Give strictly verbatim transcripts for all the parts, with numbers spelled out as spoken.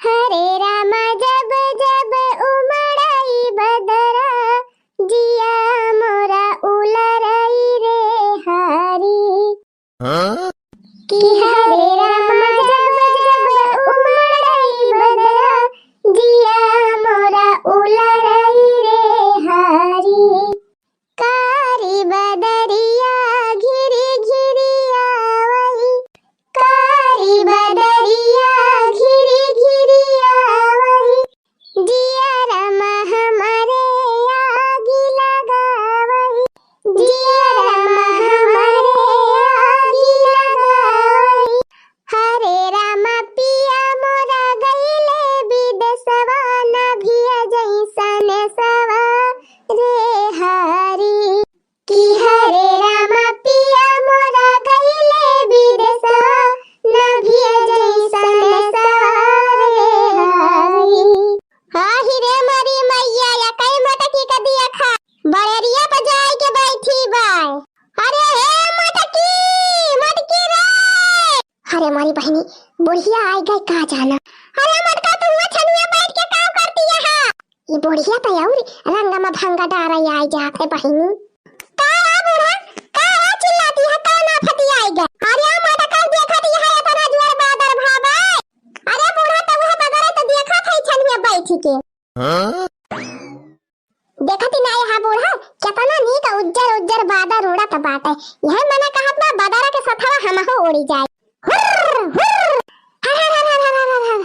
हरे रामा जब जब उमड़ई बदरा, जिया मोरा उलरई रे हरी। हाँ? कि हरे रामा जब जब उमड़ई बदरा, जिया मोरा उलरई रे हरी। कारी बदरिया घिरी घिरी आवई, कारी बदरिया घिरी घिरी आवई, जियरा मा हमरे आगी लगावई, जियरा मा हमरे आगी लगावई। हरे रामा पिया मोरा गईले बिदेसवा, ना भिया जइसन सवा रे हरी। कि हरे रामा पिया मोरा गईले बिदेसवा, ना भिया जइसन सवा रे हरी। हाँ ही रे मरी मैया, या कई मटकी का दिया खा, बड़ेरिया पर जाए के बैठी बाय। अरे हे मटकी, मटकी रे। अरे मोरी बहिनी, बुढ़िया आइ गई का जाना। अरे मटका, तू हुआ छनिया बैठ के काम करती है? ये बुढ़िया तो और रंग में भंगा डारा आई जात है बहिनी। का है बूढ़ा, का है चिल्लाती है, का ना फतियाई गए? अरे मटका देखत है इतना जोर बादर भावे। अरे बूढ़ा, तो वह बदर तो देखत है छनिया बैठ के। हाँ? देखत ही ना यहाँ बूढ़ा, केतना नीक उज्जर उज्जर बादर उड़त बाटे। यह मने कहत बा, बदरा के सथवा हमहू उड़ी जाए। हुर्र, हुर्र, हर, हर, हर।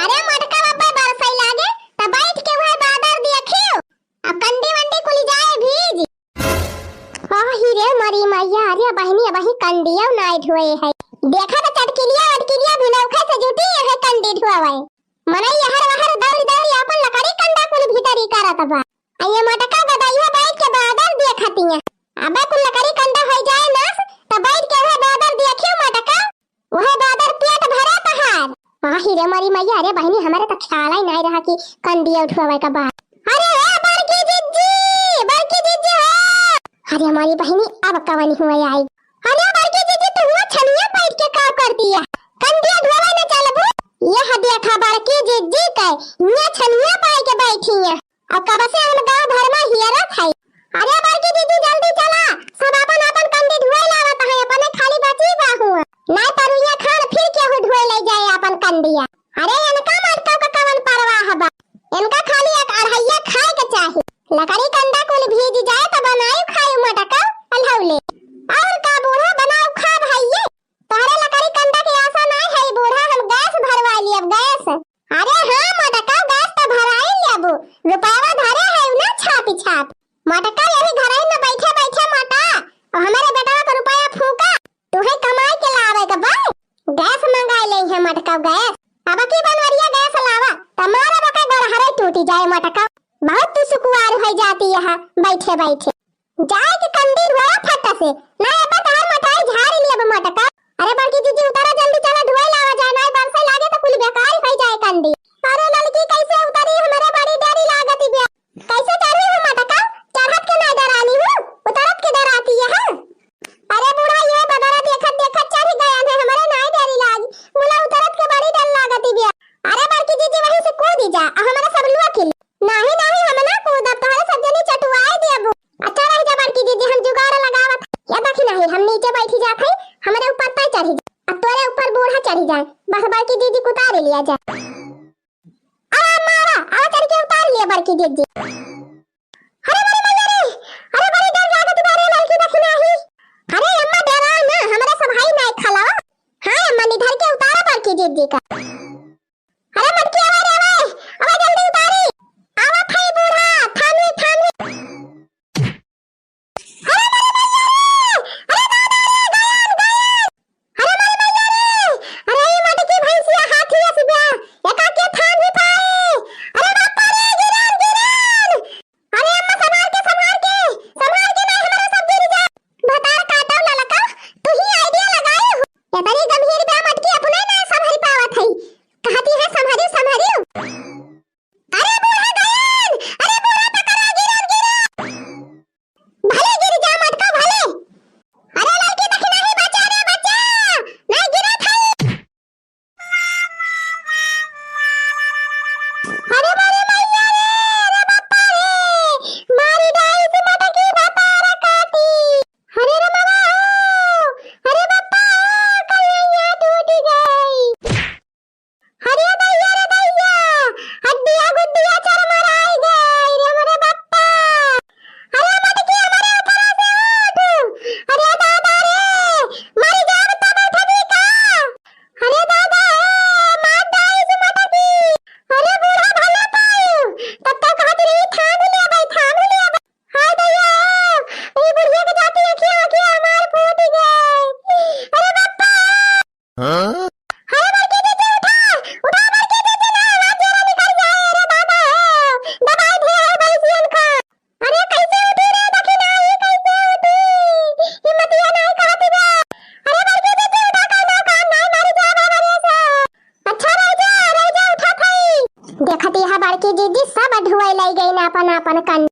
अरे मटका, अब्बे बरसई लागे, त बैठ के वह बादर देखियो। अब कंडी वंडी कुली जाए भीज। आही रे मरी मैया, अरे बहिनी, अबही कंडियो नाय ढोए है। देखा त चटकिलिया वटकिलिया भी नौखे से जुटी है कंडी ढोवे। मनई यहर वहर दौड़ी दौड़ी आपन लकड़ी कंडा कुल भीतरी करत बा। आ ये मोटका गदइया बैठ के बादर देखतिया। अबे कुल लकड़ी कंडा होइ जाए नास, त बैठ के वह बादर देखियो मोटका, वह बादर पेट भरे तहार। आही रे मरी मैया, अरे बहिनी, हमरे त ख्याल ही नाय रहा कि कंडिया उठवावे का बा। अरे ओ बड़की जिज्जी, बड़की जिज्जी हो। अरे हमारी बहिनी, अब कवन हुआ आई। अरे बड़की जिज्जी, तू हुआ छनिया बैठ के का करती है? कंडिया ढोवे न चलबू? यह देखा बड़की जिज्जी के, ये छनिया पाई के बैठी है। अब कब से हम गाँव भर में हियरत है। अरे बड़की जिज्जी, जल्दी चला, सब आपन आपन कंडी ढोए लावत है, अपने खाली बची बा हुआ। नाय तरुइया खान फिर केहू ढोए ले जाए आपन कंडिया। अरे इनका मटका का कवन परवाह बा, इनका खाली एक अढ़ैया खाए के चाही। लकड़ी कंडा कुल भीज जाए त बनाई खाई मटका अलहौले। और का बूढ़ा, बनाओ खा भाई ये। तोहरे लकड़ी कंडा के आशा नाय है बूढ़ा, हम गैस भरवाई लियब, गैस। अरे हाँ मटका, गैस त भराई लेबू, रुपयावा धरे है ना छापी छाप। मटका यही घर में बैठे बैठे मटा, और हमारे बेटवा का रुपया फूका। तुहे कमाई के लावे के बा, गैस मंगाई ले है मटका गैस। अब की बनवरिया गैस लावा, त मारा बका गोड़ हरे टूटी जाए मटका। बहुत तू सुकुवार हो जाती है बैठे बैठे। जाए के कंडी ढोआ फट से, ना अब तहार मटाई झाड़ लियब मटका। अरे बड़की जिज्जी उतारा जल्दी चला ढोए लावा जाए, ना बरसे लागे त कुल बेकार हो जाए कंडी। अरे ललकी कैसे उतरी, हमारे बड़ी डरी लागती बे। कैसे चढ़ी हो मटका? चढ़त के ना डरानी हूँ, उतरत के डराती है। अरे बूढ़ा, ये बदरा देखत देखत चढ़ गया है, हमारे नाय डरी लागी। मुला उतरत के बड़ी डर लागती बिया। अरे बड़की जिज्जी वहीं से कूदी जा, आ हमारा सब लुआ किल। नाही नाही, हम ना कूदब, तोहरे सब जनी चटुआए देबू। अच्छा रह जा बड़की जिज्जी, हम जुगाड़ लगावत। या देखी नाही, हम नीचे बैठी जात है, हमारे ऊपर तय चढ़ी जा, अब तोरे ऊपर बूढ़ा चढ़ी जाए। बस बड़की जिज्जी को उतार लिया जाए। अरे मारा, आवा चढ़ के उतार लिए बड़की जिज्जी। अरे बड़ी मैया रे, अरे बड़ी डर लागत बा रे ललकी देखी नाही। अरे अम्मा डरा ना, हमरा सब हाई नाय खाला। हाँ अम्मा, निधर के उतारा बड़की जिज्जी का। अरे मटकी आवा रे, आवा, आवा जल्दी उतारी। आवा थाई बूढ़ा, थामी, थामी। अरे मोरी मैया रे! अरे दादा रे, गयन, गयन! अरे मोरी मैया रे! अरे ई मटकी भैंसिया हाथी अस बा, एका के थान भी पाए। अरे बाप रे, गिरन, गिरन! अरे अम्मा संभाल के, संभाल के, संभाल के नहीं हमारा सब गिर जा। भतार काटो ललका, तू ही idea लगाए हो। एतनी गंभीर बा मटकी अपने ना संभल पावत है। अरे मारे मैया रे, अरे बापा रे, मारी डाइस मटकी भतार काटी। अरे रे मामा हो, अरे बापा हो, कलैया टूट गई। अरे दैया रे दैया, हड्डिया गुड्डिया चरमराई गई रे मोरे बापा। अरे मटकी हमारे ऊपर से उठ। अरे दादा रे, मर जाब तब उठबी का? अरे दादा रे, मार डाइस मटकी। अरे बूढ़ा भला पायु, तब तो कहत रही थाम लेबै, थाम लेबै। हाय दैया, ई बुढ़िया के जाती अखिया, अखिया हमार फूट गई। अरे बापा। हाँ? अरे बड़की जीजी उठा, उठा बड़की जीजी, ना आवाज जरा निकल जाए, अरे दादा हो, दबाई दिया है भैंसियन का। अरे कैसे उठी रे दखिना, ई कैसे उठी? हिम्मतिया नहीं कहती बे। अरे बड़की जीजी उठा, कान ना, कान नहीं मारी जा बाबा रे से। अच्छा रह जा, रह जा, उठा भाई। देखत यह बड़की जीजी सब ढुआई लाई गई ना अपन, अपन कन।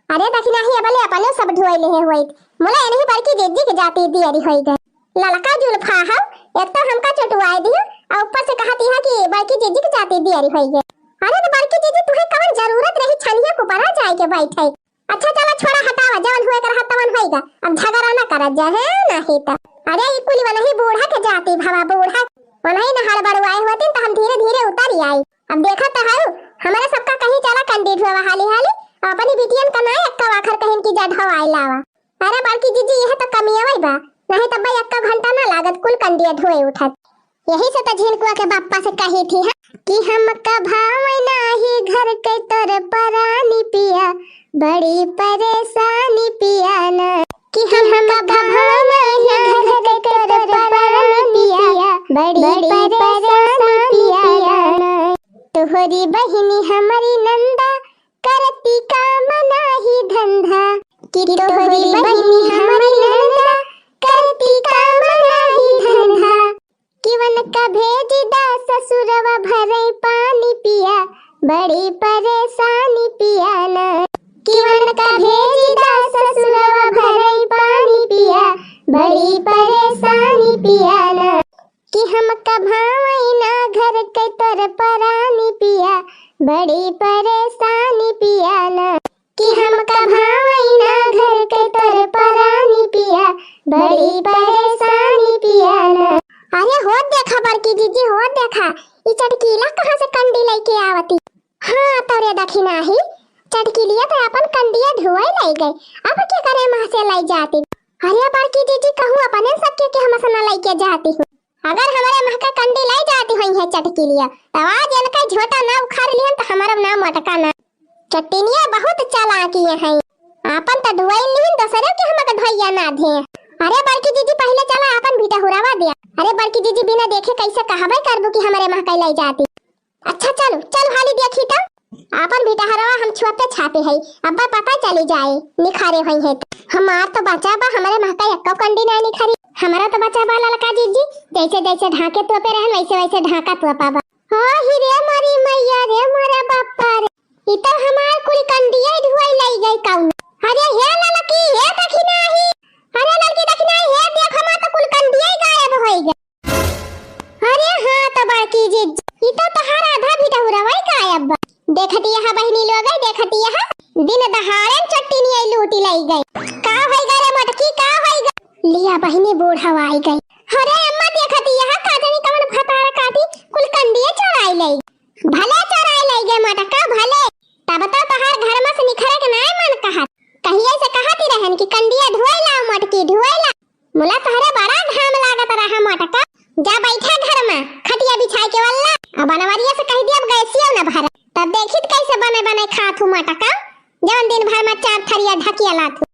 अरे दखिना ही अबले अपने सब ढुआई ले होइत। मुला एनही बड़की जीजी के जाती दियरी होई गई। ललका जुल्फा हौ, एक तो हमका चटुआए दियो, आ ऊपर से कहत यह कि बड़की जीजी के जाती दियरी होई गई। अरे तो बड़की जीजी तुहे कवन जरूरत रही छनिया को परा जाए के बैठे? अच्छा चला छोड़ा हटावा, जवन हुए के रहा तवन होई गा, अब झगड़ा ना करत जा है, नहीं तो। अरे ई कुल वनही बूढ़ा के जाती भवा बूढ़ा, वनही न हड़बड़ुआए होती तो हम धीरे धीरे उतर आई। अब देखत है हमरे सबका कहीं चला कंडी ढुआवा हाली हाली, अपनी बिटियन का ना एक्का आखर कहीं की जा ढवाई लावा। अरे बड़की जीजी, यह तो कमियावै बा, नहीं तब भाई एक्का घंटा ना लागत कुल कंडिया ढोए उठत। यही से तो झिनकुआ के बापा से कही थी, हाँ, कि हमका भावै नाही घर के तोर परानी पिया, बड़ी परेशानी पिया ना। कि हमका भावै नाही घर के तोर परानी पिया, बड़ी परेशानी पिया ना। तोहरी बहिनी हमरी नंदा, करती काम नाही धंधा, कि तोहरी बहिनी हमरी नंदा, करती काम नाही धंधा। किवन का भेज दा ससुरवा भरे पानी पिया, बड़ी परेशानी पिया ना। किवन का भेज दा ससुरवा भरे पानी पिया, बड़ी परेशानी पिया ना। कि हमका भावै ना घर के तोर परानी पिया, बड़ी परेशानी पिया ना। कि हमका भावै ना घर के तोर परानी पिया, बड़ी परेशानी पिया ना। अरे होत देखा बड़की जीजी, होत देखा, ई चटकीला कहाँ से कंडी लइके आवती? हाँ, तोरे दखिनाही, चटकीलिया तो अपन कंडिया ढुआई लइ गई, अब के करे मह से लइ जाती? अरे बड़की जीजी, कहूँ अपने सबके के हमसे न लइके जाती हूँ। अगर हमरे महका कंडी लइ जाती होइहैं चटकीलिया, तब आज इनका झोटा ना उखाड़ लिहन तो हमरो नाम मटका ना। चट्टिनिया बहुत चालाकी हैं, आपन तो ढुआई लिहन, दोसरे के हमका ढुआइया ना दे। अरे बड़की जीजी, पहिले चला आपन भिटहुरवा दिया। अरे बड़की जीजी, बिना देखे कैसे कहबे करबू कि हमरे महका लइ जाती? अच्छा चलू, चल हाली देखी तो। आपन भिटहरवा हम छुअपे छापे हई, अब्बा पता चली जाए, निखारे होइहैं तो। हमार तो बचा बा, हमरे महका एक्को कंडी ना निखरी। हमरा तो बचा बा ललका जीजी, जैसे जैसे ढाके तोपे रहन, वैसे वैसे ढाका तोपा बा। हो ही रे मोरी मैया रे मोरे बापा रे, ई तो हमार कुल कंडिया ढुआई लइ गई कौन। अरे हे ललकी, हे दखिनाही, अरे ललकी दखिनाही, हे देख हमार तो कुल कंडिया गायब होई गई। अरे हाँ, तो बड़की जीजी, ई तो तोहार आधा भिटहुरवा गायब बा। देखती यहाँ बहिनी लोग, देखती यहाँ, दिन दहाड़े चट्टिनिया लूटी लइ गई। का होई गा रे मोटकी, का होई गा? लिया बहिनी, बूढ़ा आई गई। अरे अम्मा, देखती यहाँ, का जानी कवन भतार काटी, कुल कंडिया चोराई लइ। भले चोराई लइ गए मोटका, भले। तब तो तोहार घर में से निखरे के नाय मन कहत। कहिए से कहती रहन कि कंडिया ढुआई लाओ मोटकी, ढुआई ला। मुला तोहरे बड़ा घाम लागत रहा मोटका, जा बैठा घर में खटिया बिछाए के वल्ला। अब बनवरिया से कह दिया अब गैसियो न भरे, तब देखित कैसे बने बने खात हूँ मोटका, जौन दिन भर में चार थरिया ढकिया लात हूँ।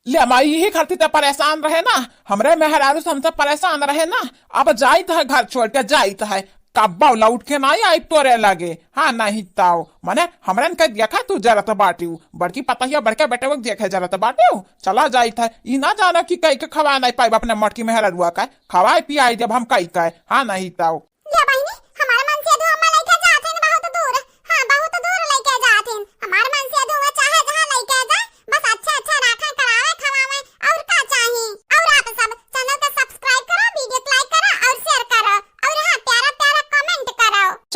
ले माई, यही खातिर त परेशान रहे ना, हमरे मेहरारू से हमसे परेशान रहे ना। अब जाइत है घर छोड़ के, जाइत है, कब्बो लौट के नाई आई तोरे लगे। हाँ, नहीं ताओ, मने हमरन के देखा तू जरत बाटिउ, बड़की पतहिया बड़के बेटवा के देखे जरत बाटिउ, चला जाइत है। ई ना जानो कि कई के खवा नहीं पाइब अपने मोटकी मेहरारुआ का, खवाए पियाई जब हम कई का। हाँ, नहीं ताओ। या बहिनी, हमार मनसेधू अम्मा लइके जात हइन बहुत दूर। हाँ, बहुत दूर लइके जात हइन। हमार मनसेधू में चाहे जहाँ लइके जाए, बस अच्छा अच्छा राखे, करावे, खवावे, और का चाही? और आप सब channel के subscribe करो, video like करो और share करो। और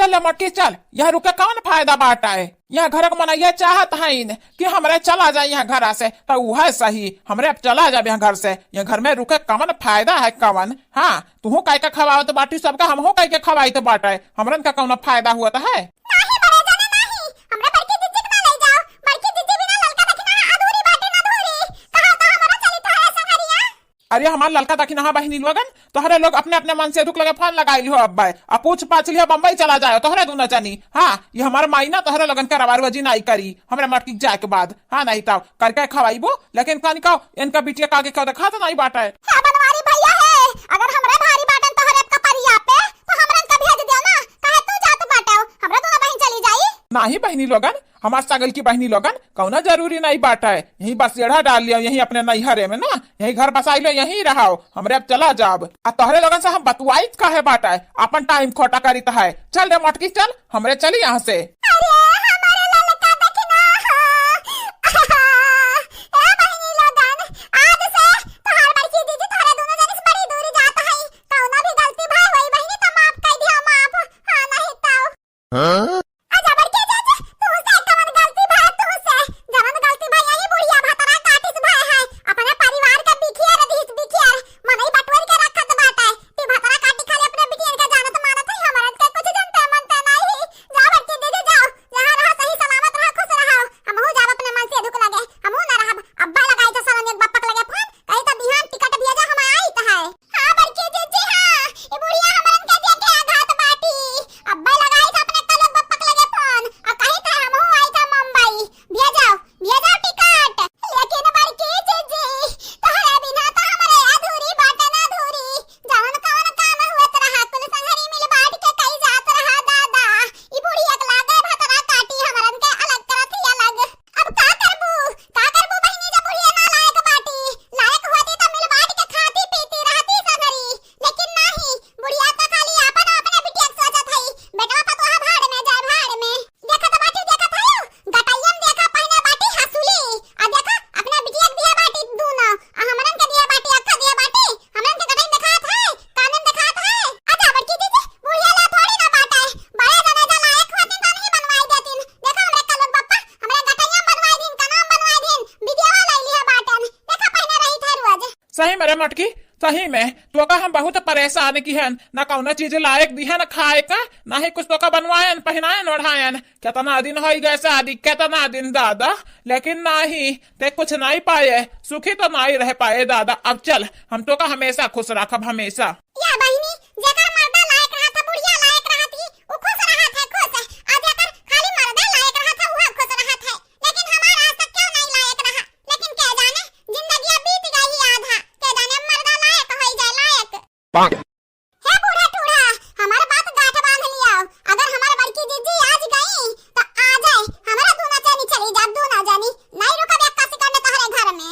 चल मटकी चल, यहाँ रुके कौन फायदा बाटा है? यहाँ घर के मनैया चाहत हईन कि हमरे चला जाए यहाँ घर से, तो उहे सही, हमरे अब चला जाब यहाँ घर से। यहाँ घर में रुके कौन फायदा है कौन? हाँ, तुहू कई के खवावत बाटी सबका, हमहू कई के खवाइत बाटे, हमरन का कौनो फायदा हुआ है? नाही बड़े जाने नाही, हमरा बड़की जिज्जी के ना ले जाओ, बड़की जिज्जी बिना ललका दखिनहा अधूरी बाटे ना अधूरी, कहा तो हमरा चली तोहरे संगरिया। अरे हमार ललका दखिनहा बहिनी लोगन, तोहरे लोग अपने अपने मन से दुख लगे फोन लगाई लिहो अब्बे, आ पूछ पाछ लिहो बम्बई चला जाओ तोहरे दोनों जनी। हाँ, ये हमार माई ना तोहरे लोगन के रवारुआ जी नाई करी, हमरे मटकी जाए के बाद। हाँ, नहीं तो करके खवाइबो, लेकिन कनिका इनका बिटिया का आगे क्यों दिखात नहीं बाटे। हाँ, बनवारी भैया है, अगर हमरे भारी बाटन तोहरे कपरिया पे, तो हमरन का भेज दियो ना, काहे तू जात बाटे, हमरा दोनों बहिन चली जाई। नाही बहिनी लोगन, हमार सगल की बहिनी लोगन, कौनो जरूरी नहीं बाटे, यहीं बसेड़ा डाल लियो, यहीं अपने नैहरे में ना, यहीं घर बसाई लो, यहीं रहो, हमरे अब चला जाब। आ तोहरे लोगन से हम बतुआइत काहे बाटे, अपन टाइम खोटा करीत है। चल रे मटकी चल, हमरे चली यहाँ से। अरे हमारे ललका दखिनहा, ए बहिनी लोगन, आज से तोहार बड़की दीदी तोहरे दोनों जने से बड़ी दूर जात है, कौनो भी गलती भाई होई बहिनी तो माफ कर दिया, माफ, हाँ नहीं तो। हाँ? अच्छा बड़की दीदी, तू से कवन गलती भाई तू से, जवन गलती भाई यही बुढ़िया भतरा काटिस भाई है, अपने परिवार का बिखिया रे दिस बिखिया, मनई बटवर के रखत बाटे, ती भतरा काटी खाली अपने बिटियन के जानत मानत है, हमरन के कुछ जनते मनते नहीं। जा बड़की दीदी जाओ, यहाँ रहा सही सलामत रहा, खुश रहा। हमहू जाब अपने मन से दुख लगे, हमहू ना रहब। अब्बा लगाई तो सावन एक बप्पक लगे फोन, कही तो बिहान टिकट भेजा, हम आई तो है। हाँ बड़की दीदी हाँ, ये बुढ़िया हमरन के देखे आघात बाटी। अब्बा लगाई तो अपने कल एक बप्पक लगे फोन, और कही तो हमहू आई था मुंबई। भेजाओ, भेजाओ टिकट। लेकिन बड़की दीदी, तोहरे बिना तो हमरे अधूरी बाटे ना अधूरी। जवन कवन काम होत रहा, कुल संगरी मिल बांट के कई जात रहा दादा। ई बुढ़िया के लागे भतरा काटी, हमरन के अलग करत ही अलग। अब का करबू, का करबू बहिनी, जब बुढ़िया ना लायक बाटी? लायक होती तो मिल बांट के खाती पीती रहती संगरी, लेकिन नाही, बुढ़िया तो खाली आपन अपने बिटिया के सोचत हई। बेटवा पतोहा भाड़ में जाए, भाड़ में। देखत बाटी, देखत हई, गटैयन देखा पहिने बाटी हसुली। आ देखा, अपने बिटिया के दिया बाटी दूनो, आ हमरन के दिया बाटी, अक्का दिया बाटी, हमरन के गटैयन देखात है, कानन देखात है। अच्छा बड़की दीदी, बुढ़िया ला थोड़ी ना बाटे, बड़े जने जा लायक होतिन तो नहीं बनवाई देतिन। देखा हमरे कलुग बप्पा, हमरे गटैया बनवाई दिन, कनाम बनवाई दिन, बिटिया लाई लिया बाटन। देखा पहिने रही थे रोज। सही में रे मटकी, सही में तोका हम बहुत परेशान किहन, ना कौनो चीज लायक दिहन खाए का, ना ही कुछ तोका बनवायन, पहिनायन, ओढ़ायन। केतना दिन होई गए शादी, केतना दिन दादा, लेकिन नाही, ते कुछ नाही पाए, सुखी तो नाही रह पाए दादा। अब चल, हम तोका हमेशा खुश रखब, हमेशा। या बहिनी, जेकर मर्दा लायक रहत, बुढ़िया लायक रहत ही, उ खुश रहत है, खुश। आ जेकर खाली मर्दा लायक रहत है, उहे खुश रहत है। लेकिन हमार आज तक क्यों नहीं लायक रहा, लेकिन के जाने, जिंदगिया बीत गई आधा, के जाने मर्दा लायक होई जाए लायक। हे बूढ़ा टूढ़ा, हमार बात गांठ बांध लियाओ, अगर हमार बड़की जीजी आज गई, तो आ जाए, हमरा दूना जानी चली जा, दूना जानी, नहीं रुकब एक्का सेकंड तोहरे घर में।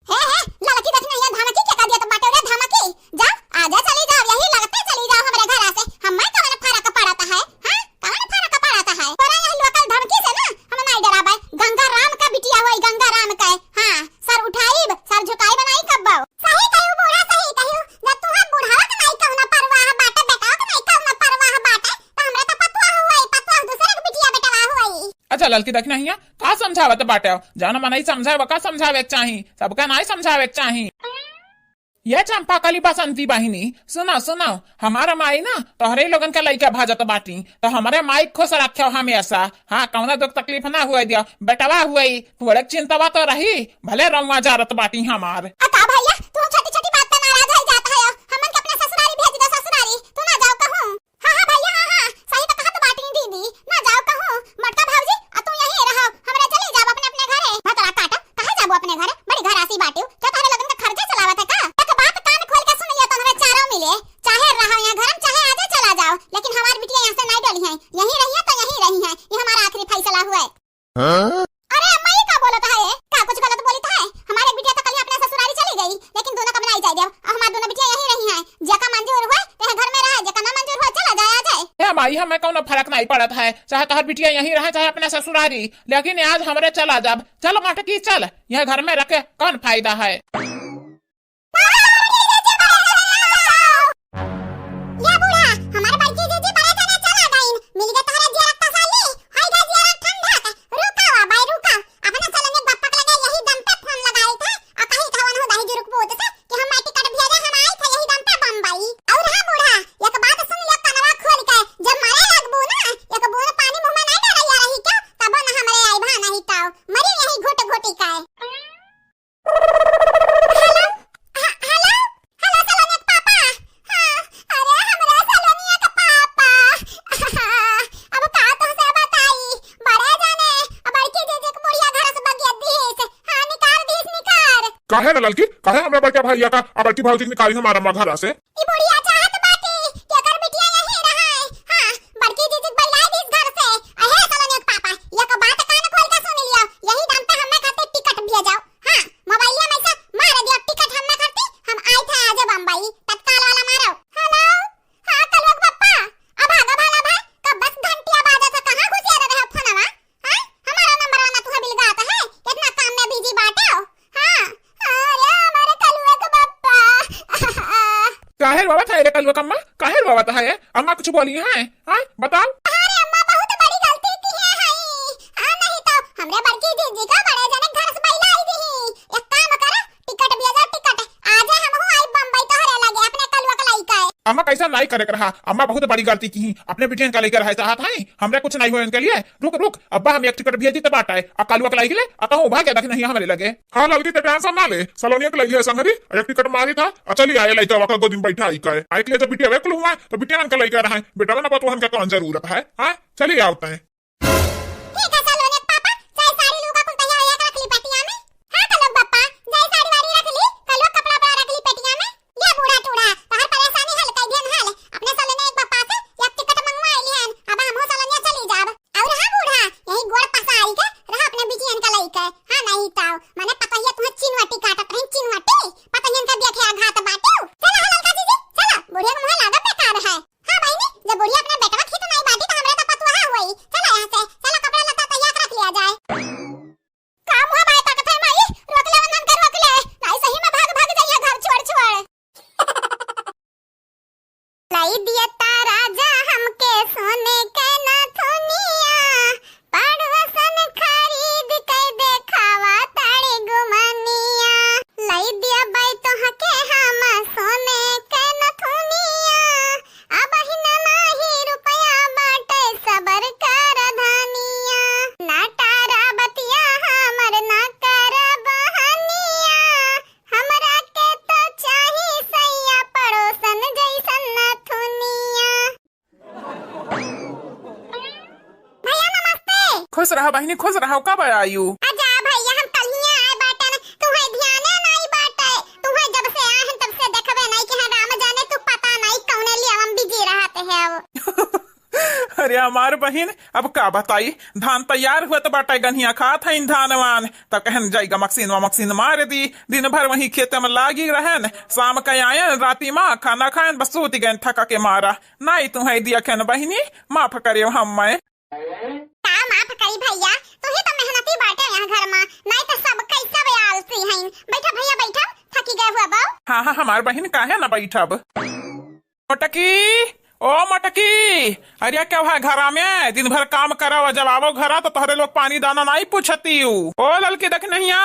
हे, हे, ललकी देखी नहीं है, धमकी के का दिया तो बाटे रे धमकी, जा, आजा चली जाओ, यही लगते चली जाओ हमरे घर से, हमें कवन फर्क पड़त है, हाँ? कवन फर्क पड़त है? तोरा यही लोकल धमकी से ना हम नहीं डराबे। गंगा राम का बिटिया होई, गंगा राम का। हाँ, सर उठाइब, सर झुकाइब नहीं कब्बो। सही कहियो बूढ़ा, सही कहियो। जब तुहा बूढ़ा के नहीं कौनो परवाह बाटे, बेटा के नहीं कौनो परवाह बाटे, तो हमरा तो पतवा होई, पतवा दूसरे के बिटिया बेटवा होई। अच्छा ललकी देखी नहीं है, का समझावत बाटे? जान मनई समझावे का समझावे के चाही, सबका नहीं समझावे के चाही। ये चंपा कली बसंती बहिनी, सुनो, सुनो, हमार माई ना तोहरे लोगन के लइका भाजत बाटी, तो हमरे माई खुश रखे हमेशा। हाँ, कौनो दुख तकलीफ ना हुए दियो, बेटवा हुए, थोड़े चिंतवा तो रही, भले रउआ जारत बाटी हमार। आ का भैया, तू छोटी छोटी बात पे नाराज हो जात है, हमन के अपने ससुरारी भेज दो, ससुरारी, तू ना जाओ कहूँ। हाँ, हाँ भैया, हाँ, हाँ, सही तो कहत बाटी दीदी, ना जाओ कहूँ। मोटका भौजी, आ तू यहीं रहो, हमरा चली जाब अपने, अपने घरे। भतरा काटा, कहाँ जाबो अपने घरे? बड़ी घरासी बाटियो, क्या तोहरे लोगन का खर्चा चलावत है का? एक बात कान खोल के सुन लियो, तोहरे चारों मिले, चाहे रहो यहाँ घर में, चाहे आजे चला जाओ, लेकिन हमार बिटिया यहाँ से नहीं डोली है, यहीं रही है तो यहीं रही है, ये हमारा आखिरी फैसला हुआ है। हाँ? अरे अम्मा, ये का बोलत है? का कुछ गलत बोलित है? हमारे बिटिया तो कल ही अपने ससुरारी चली गई, लेकिन दोनों का बनाई जाए देव। अब हमार दोनों बिटिया यहीं रही हैं। जेका मंजूर हुए, ते घर में रहे, जेका ना मंजूर हुए, चला जाए, आ जाए। हे माई, हमें कौनो फर्क नहीं पड़त है, चाहे तोहर बिटिया यहीं रहे, चाहे अपने ससुरारी, लेकिन आज हमरे चला जाब। चल मटकी, चल, यह घर में रखे कौन फायदा है? या बूढ़ा, हमार बड़की जीजी बड़े जने चला गई। काहे रे ललकी, काहे हमरा बड़का भैया का आ बड़की भौजी के निकाली हमारा अम्मा घरा से? ई बुढ़िया चाहत बाटी कि एकर बिटिया यहीं रहे। हाँ, बड़की जीजी बइलाई दीस घर से। अहे सलोनिया के पापा, एक बात कान खोल के सुन लियो, यही दाम पे हमें खातिर टिकट भेजाओ। हाँ, मोबाइलिया में से मार दियो टिकट हमें खातिर, हम आई थे आज बम्बई, तत्काल वाला मारो। हेलो, हाँ, कलुआ के पप्पा, अब भागा भाला भाई, कब बस घंटिया बाजा था, कहाँ घुसिया रहे हो फोनवा? हाँ, हमारा नंबर आना तुहे बिलगात है, कितना काम में बिजी बाटे हो। हाँ, अरे हमारे कलुआ के पप्पा। काहे रोवत है रे कलुआ कम्मा, काहे रोवत है? अम्मा कुछ बोली है? हाँ, बताओ। अरे अम्मा, बहुत बड़ी गलती की है, है। हाँ, नहीं तो हमरे बड़की जीजी का बड़े जने घर से बइलाई दी। एक काम करो, टिकट भेजा, टिकट। आज है हमहू आई बम्बई तोहरे लगे अपने कलुआ के लइका है। अम्मा कैसा नाई करे के रहा, अम्मा बहुत बड़ी गलती की ही। अपने बिटियन का लइका रहे चाहत है, हमरे कुछ नहीं हो इनके लिए। रुक रुक, अब्बा हम एक टिकट भेज दी तो बाटा है, आ कलुआ के लइका ले, आ कहूँ भाग गया नहीं हमरे लगे। हाँ ललकी, ते टेंशन ना ले, सलोनिया के लइका है संगरी, एक टिकट मारी था, आ चली आए लइका वका गोदी में बैठा आई का है। आई के लिए जब बिटिया वे कुल हुआ है, तो बिटिया इनका लइका रहा है, बेटा ना बतुआ हमके कौन जरूरत है, हाँ चली आओ तय। ठीक है, सलोनिया के पापा, जाए साड़ी लुगा कुल तैयार होके रख ली पेटिया में। हाँ, कलुआ के पप्पा, जाए साड़ी वाड़ी रख ली, कलुआ के कपड़ा उपड़ा रख ली पेटिया में। ले बूढ़ा टूढ़ा, तोहर परेशानी हल कई दिहन हल। अपने सलोनिया के पप्पा से एक टिकट मंगवा लिहन, अब हमहू सलोनिया चली जाब। और हाँ बूढ़ा, यही गोड़ पसारी के रहा अपने बिटियन का लइके। हाँ, नहीं ताऊ, मने पतोहिया तुहे चिनवटी काटत रही, चिनवटी। पतोहियन का देखे आघात बाटू। चला हो ललका जीजी, चला, बुढ़िया के मुँह लागब बेकार है। हाँ बहिनी, जब बुढ़िया अपने बेटवा खीत नाई बाटी, तो हमरे तो पतुआ होई। चला यहाँ से, चला कपड़ा लत्ता तैयार रख लिया जाए। का मुँह बाय ताकत है माई? रोक ले, उन्हन के रोक ले, नाई सही में भाग, भाग जाइए घर छोड़, छोड़। लाई दिया ता राजा हमके सोने के नथुनिया, पड़ोसन खरीद के देखावा ताड़े गुमनिया। लाई दिया बाई तोहके हम सोने के नथुनिया, अबहिन नाही रुपया बाटे सबर कर धनिया। ना टारा बतिया हमर ना कर बहनिया, हमरा के तो चाही सैया पड़ोसन जैसन नथुनिया। भैया नमस्ते। खुश रहो बहिनी, खुश रहो। कब आयू? आजा भैया, हम कल ही आए बाटन, तुहे ध्याने नहीं बाटे। तुहे जब से आए हैं तब से देखबे नहीं कि हाँ राम जाने तू पता नहीं कौने लिए हम बिजी रहते हैं। अरे हमार बहिन, अब का बताई, धान तैयार हुआ तो बाटे, गन्हिया खात हईन धान वान, तो कहन जाइगा मक्सीन वा मक्सीन मार दी। दिन भर वही खेते में लागी रहन, शाम के आयन, राती में खाना खायन, बस सूत गयन थका के मारा। नाई तुहई दिया खेन बहिनी, माफ करियो हम मैं। का माफ करी भैया, तू ही तो मेहनती बाटे यहाँ घर में, नाई तो सब कैसा बे आलसी हईन। बैठा भैया बैठा, थकी गए हुआ बाऊ। हाँ हाँ हमार बहिन, काहे ना बैठब। मोटकी, ओ मोटकी, अरे क्या हुआ घरा में? दिन भर काम करो, जब आवो घरा तो तोहरे लोग पानी दाना नाई पूछती हूँ। ओ ललकी देख नहिया,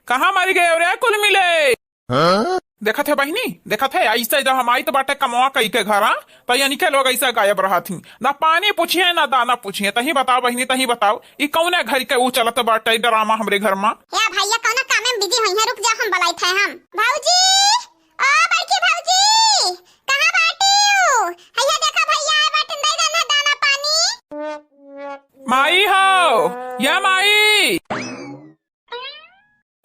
कहाँ मरी गए रे कुल मिले? हाँ? देखत है बहिनी, देखत है, ऐसे जब हम आई तो बाटे कमवा कई के घरा, तो यानी के लोग ऐसे गायब रहत ही, ना पानी पूछिए ना दाना पूछिए। तही बताओ बहिनी, तही बताओ, ई कौने घर के ऊ चलत बाटे ड्रामा हमरे घर में? ए भैया, कौनो काम में बिजी होई है, रुक जा, हम बुलाइत है हम। भौजी, ओ बड़की भौजी, कहाँ बाटी हो? हैया देखा भैया आए बाटन, दे देना दाना पानी। माई हो, या माई।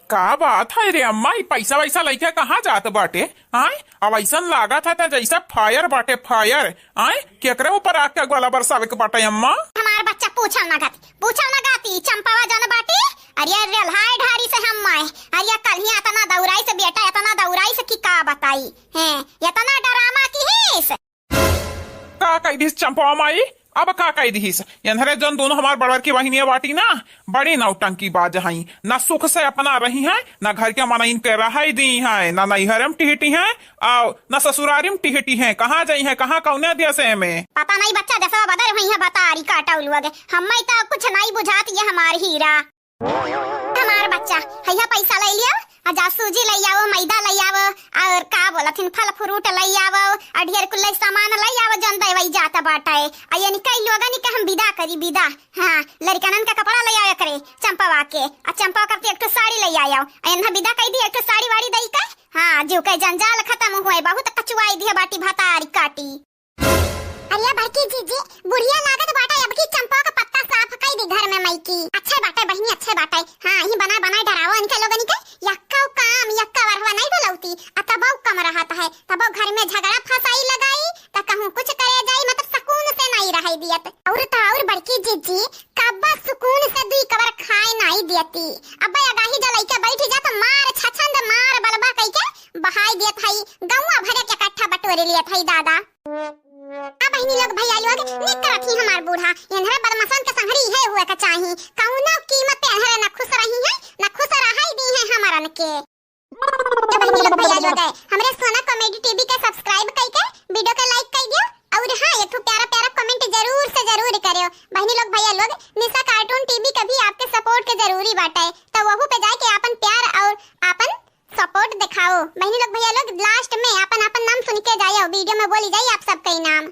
का बात है रे अम्मा, ई पैसा वैसा लइके कहाँ जात बाटे? आय, अब ऐसन लागत है त जैसे फायर बाटे, फायर। आय, केकरे ऊपर आग के गोला बरसावे के बाटे अम्मा? हमार बच्चा पूछल ना गति, पूछल ना गति, चंपावा जन बाटी, अरे रेल्हाय ढारी से हम माए, अरे कल ही इतना दौड़ाई से बेटा, इतना दौड़ाई से कि का बताई, हैं, इतना डरामा की हिस। का कह दिहिस चंपवा माई? अब का कह दिहिस? एन्हरे जौन दोनों हमार बड़वर की बहिनिया बाटी ना, बड़ी नौटंकी बाज हई। ना सुख से अपना रही हैं, ना घर के मनइन के रहई दी हैं, ना नैहरे में टिहटी हैं, और ना ससुरारी में टिहटी हैं। कहाँ जाई हैं, कहाँ कौने देशे में? पता नहीं बच्चा, देशवा बदर हुई है, बतारी काटा उलुआ गे। हम्मे तो कुछ नहीं बुझात ये हमार हीरा। हमार बच्चा, हैया पैसा ले लियो, आ जा सूजी ले आओ, मैदा ले आओ, और का बोलथिन, फल फ्रूट ले आओ, और ढेर कुल सामान ले आओ, जौन देवई जात बाटे। आ यानी कई लोगन के हम विदा करी, विदा। हाँ, लड़िकनन का कपड़ा ले आओ एकरे, चंपवा के, आ चंपवा करती एक ठो साड़ी ले आओ, आ एन्हा विदा कई दी, एक ठो साड़ी वाड़ी दई के। हाँ, जीव के जंजाल खत्म हुए, बहुत कचुआई दिए बाटी भतारी काटी। अरे बड़की जीजी, बुढ़िया लागत बाटे, अब की चंपा का पत्ता साफ कई दी घर में मई की। अच्छे बाटे बहिनी, अच्छे बाटे। हाँ, यही बना बनाए डरावो इनके लोगन के। यक्का काम यक्का बरहवा नहीं डोलौती, आ तबौ कम रहत है, तबौ घर में झगड़ा फसाई लगाई, त कहूँ कुछ करे जाई, मतलब सुकून से नहीं रहै दियत। और त और बड़की जिज्जी कब्बा सुकून से दुई कवर खाए नहीं दियती। अब्बे अगाही जो लइके बैठ जा त मार छछंद मार बलबा कइके बहाई दियत हई, गौवा भरे के कट्ठा बटोरे लियत हई दादा। आ बहिनी लोग, भैया लोग, निक करत ही हमार बूढ़ा, एन्हरे बदमाशन के संघरी इहे हुए के चाही। कौनो कीमत पे एन्हरे न खुश रही है, न खुश रहै दी है हमरन के। ए बहिनी लोग, भैया लोग, हमरे सोना comedy TV के subscribe कइके video के like कइ दियो। और हाँ, एक ठो प्यारा प्यारा comment जरूर से जरूर करियो। बहिनी लोग, भैया लोग, निशा cartoon TV के भी आपके support के जरूरी बाटे, तो वहू पे जाके आपन प्यार और आपन support दिखाओ। बहिनी लोग, भैया लोग, last में आपन आपन नाम सुन के जाइयो, video में बोली जाई आप सबके नाम।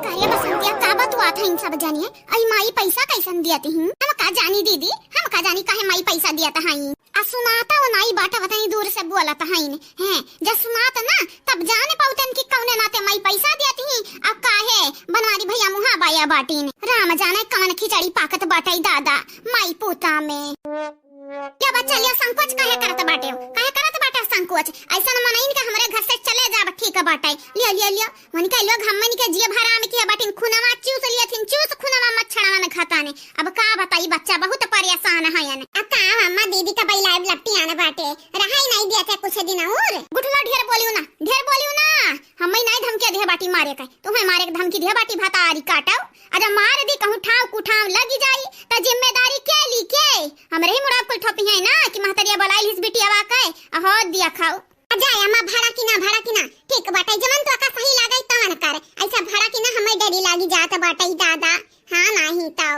का रे बसंतिया, का बतुआत हईन सब जनिए? अई माई पैसा कैसन दियत ही? हम का जानी दीदी, हम का जानी काहे माई पैसा दियत हईन। आ सुनात ओ नाई बाटे, वतनी दूर से बोलत हईन। हैं, जब सुनात ना, तब जाने पाउतन कि कौने नाते माई पैसा दियत ही। अब काहे बनवारी भैया मुहा बाया बाटिन। राम जाने कौन खिचड़ी पाकत बाटे दादा, माई पोता में। या बच्चा, लियो संकोच काहे करत बाटे हो? काहे करत बाटे संकोच? ऐसन मनइन के हमरे घर से चले जाब ठीक बाटे। लियो, लियो, लियो। उनके लोग हमन के जियब हराम किहे बाटिन, खुनवा चूस लियथिन, चूस खुनवा मच्छरवा में खाता ने। अब का बताई, बच्चा बहुत परेशान हयन। आ का अम्मा, दीदी का बैलाब लपटी आना बाटे, रहाई नहीं दिया थे कुछ दिन और। गुठला ढेर बोलियो ना, ढेर बोलियो ना। हमें नहीं धमकी दिहे बाटी मारे के, तुम्हें मारे के धमकी दिहे बाटी भतारी काटो। अजा मार दी कहूँ ठाव कुठाव लगी जाई, त जिम्मेदारी के ली के? हमरे ही मुड़ा कुल थोपी है ना कि महतरिया बोलाइल हिस बिटियावा के, अहो दिया खाओ। अजा अम्मा, भड़की ना, भड़की ना, ठीक बाटे, जवन तोका सही लागे तवन कर, ऐसा भड़की ना, हमें डरी लागी जात बाटे दादा। हाँ, नाही तो।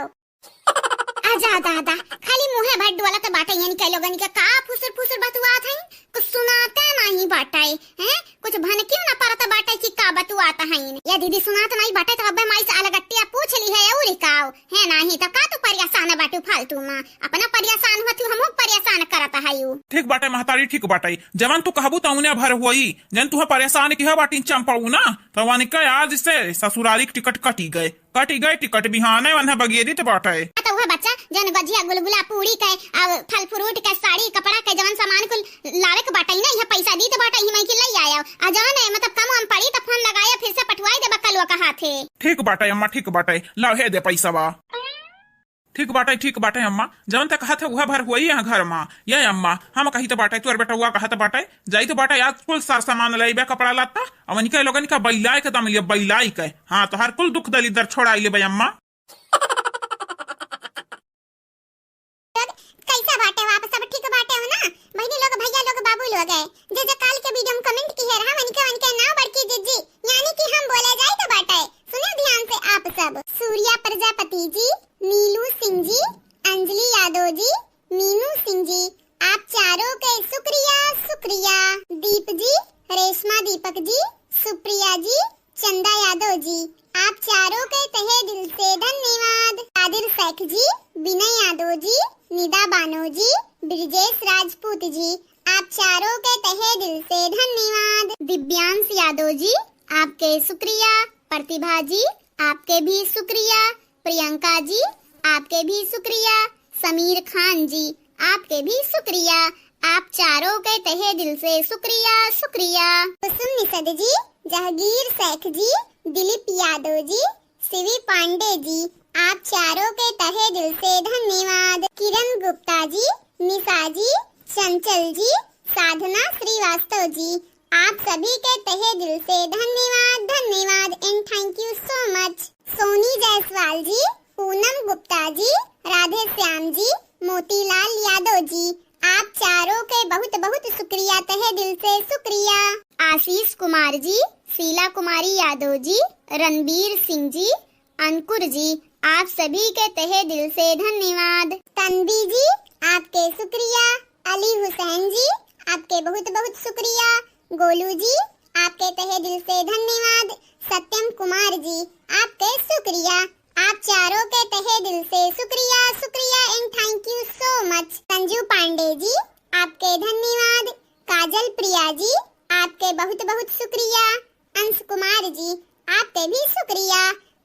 अजा दादा, खाली मुँहे भर डोलत बाटे, यानी के लोगन के का फुसुर फुसुर बतुआत है, कुछ सुनाते नहीं बाटे, हैं? कुछ भनकियो ना परत बाटे कि का बतुआत हईन। या दीदी सुनात नहीं बाटे तो अबे माई से अलगट्टिया पूछ ली है और काओ, है नाही तो का तू परेशान बाटू फालतू में, अपना परेशान होतू हमहू परेशान करत हयू। ठीक बाटे महतारी, ठीक बाटे, जवन तू कहबू तउने भर होई, जन तुहे परेशान किहे बाटी चंपऊ ना, तो वनिका आज से ससुरारी के टिकट कटी गए। कटी गए टिकट, बिहाने वन्हे बगेरित बाटे। आ त उहे बच्चा जौन गजिया गुलगुला पूरी के, आ फल फ्रूट के, साड़ी कपड़ा के जवन सामान कुल लावे के बाटे ना, इहे पैसा दीत बाटे, इहे मैं के लई आयो। आ जौन है, मतलब, कम वम पड़ी त फोन लगायो, फिर से पठवाई देबा कलुआ का हाथे। ठीक बाटे अम्मा, ठीक बाटे, लाव हे दे पैसवा। ठीक बाटे, ठीक बाटे अम्मा, जवन ते कहत है उहे भर होई यहाँ घर मा। ये अम्मा, हम कही त बाटे, तोर बेटउआ कहत बाटे, जाई त बाटे आज कुल सार सामान लइबे, कपड़ा लत्ता, अवन के लोगन का बैलाई के दम लिया, बैलाई के। हाँ, तोहार कुल दुख दलिद्दर छोड़ाई लेबे अम्मा। कैसा बाटे हो आप सब? ठीक बाटे हो ना? बहिनी लोग, भैया लोग, बाबू लोग है, जे जे काल के video में comment किहे रहा, वनके, वनके नाव बड़की जिज्जी, यानी कि हम बोले जाए तो बाटे। सुने ध्यान से आप सब। सूर्या प्रजापति जी, नीलू सिंह जी, अंजलि यादव जी, मीनू सिंह जी, आप चारों के शुक्रिया, शुक्रिया। दीप जी, रेशमा दीपक जी, सुप्रिया जी, चंदा यादव जी, आप चारों के तहे दिल से धन्यवाद। कादिर शेख जी, विनय यादव जी, निदा बानो जी, ब्रजेश राजपूत जी, आप चारों के तहे दिल से धन्यवाद। दिव्यांश यादव जी, आपके शुक्रिया। प्रतिभा जी, आपके भी शुक्रिया। प्रियंका जी, आपके भी शुक्रिया। समीर खान जी, आपके भी शुक्रिया। आप चारों के तहे दिल से शुक्रिया, शुक्रिया। कुसुम निषद जी, जहांगीर शेख जी, दिलीप यादव जी, शिवी पांडे जी, आप चारों के तहे दिल से धन्यवाद। किरण गुप्ता जी, निशा जी, चंचल जी, साधना श्रीवास्तव जी, आप सभी के तहे दिल से धन्यवाद, धन्यवाद and thank you so much। सोनी जायसवाल जी, पूनम गुप्ता जी, राधे श्याम जी, मोतीलाल यादव जी, आप चारों के बहुत बहुत शुक्रिया, तहे दिल से शुक्रिया। आशीष कुमार जी, शीला कुमारी यादव जी, रणबीर सिंह जी, अंकुर जी, आप सभी के तहे दिल से धन्यवाद। तन्वी जी, आपके शुक्रिया। अली हुसैन जी, आपके बहुत बहुत शुक्रिया। गोलू जी, आपके तहे दिल से धन्यवाद। सत्यम कुमार जी, आपके शुक्रिया। आप चारों के तहे दिल से शुक्रिया, शुक्रिया and thank you so much। संजू पांडे जी, आपके धन्यवाद। काजल प्रिया जी, आपके बहुत बहुत शुक्रिया। अंश कुमार जी, आपके भी शुक्रिया।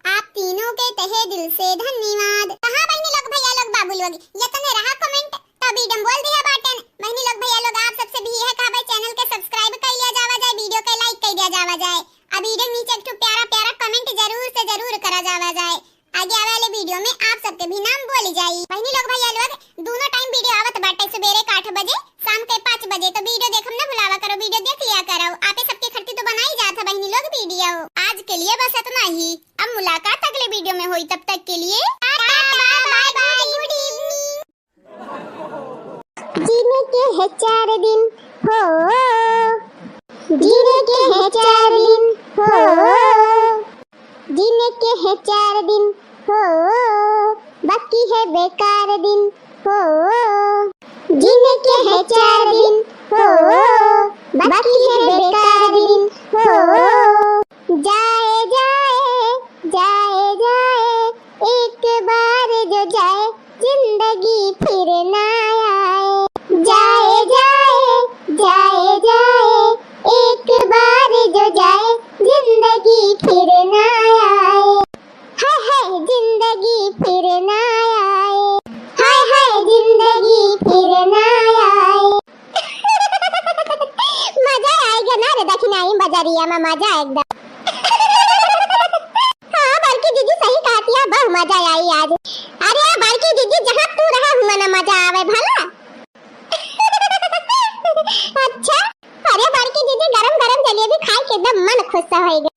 आप तीनों के तहे दिल से धन्यवाद। कहाँ बहिनी लोग, भैया लोग, बाबू लोग, ये तने रहा comment, तो video में बोल दिया बाटन। बहिनी लोग, भैया लोग, आप सबसे भी यह कहबे, channel के subscribe कर लिया जावा जाए, video के like कर दिया जावा जाए। अब video के नीचे एक ठो प्यारा प्यारा comment जरूर से जरूर करा जावा जाए। आगे आवे वाले video में आप सबके भी नाम बोली जाई। बहिनी लोग, भैया लोग, दोनों time video आवत बाटे, सुबेरे के आठ बजे, शाम के पाँच बजे। तो video देखम ना भुलावा करो, video देख लिया करो। आपे सबके खरती तो बनाई जात है बहिनी लोग video। आज के लिए बस इतना ही, अब मुलाकात अगले video में होई, तब तक के लिए टाटा, bye bye, good evening। जीने के है चार दिन हो, जीने के है चार दिन हो, जीने के है चार दिन हो, बाकी है बेकार दिन हो। जीने के है चार दिन हो, बाकी है बेकार दिन हो। जाए, जाए, जाए, जाए, एक बार जो जाए, जिंदगी फिर ना आए। जाए, जाए, जाए, जाए, एक बार जो जाए, जिंदगी फिर ना आए। हाय, हाय, जिंदगी फिर ना आए। हाय, हाय, जिंदगी फिर ना आए। मजा आएगा ना रे दखिनाही बजरिया में, मजा एकदम। हाँ, बड़की दीदी सही कहती है, बहुत मजा आई आज। अरे बड़की दीदी, जहाँ तू रहा हुआ ना मजा आवे भला। अच्छा, अरे बड़की दीदी, गरम गरम जलेबी खाए के एकदम मन खुश हो गया।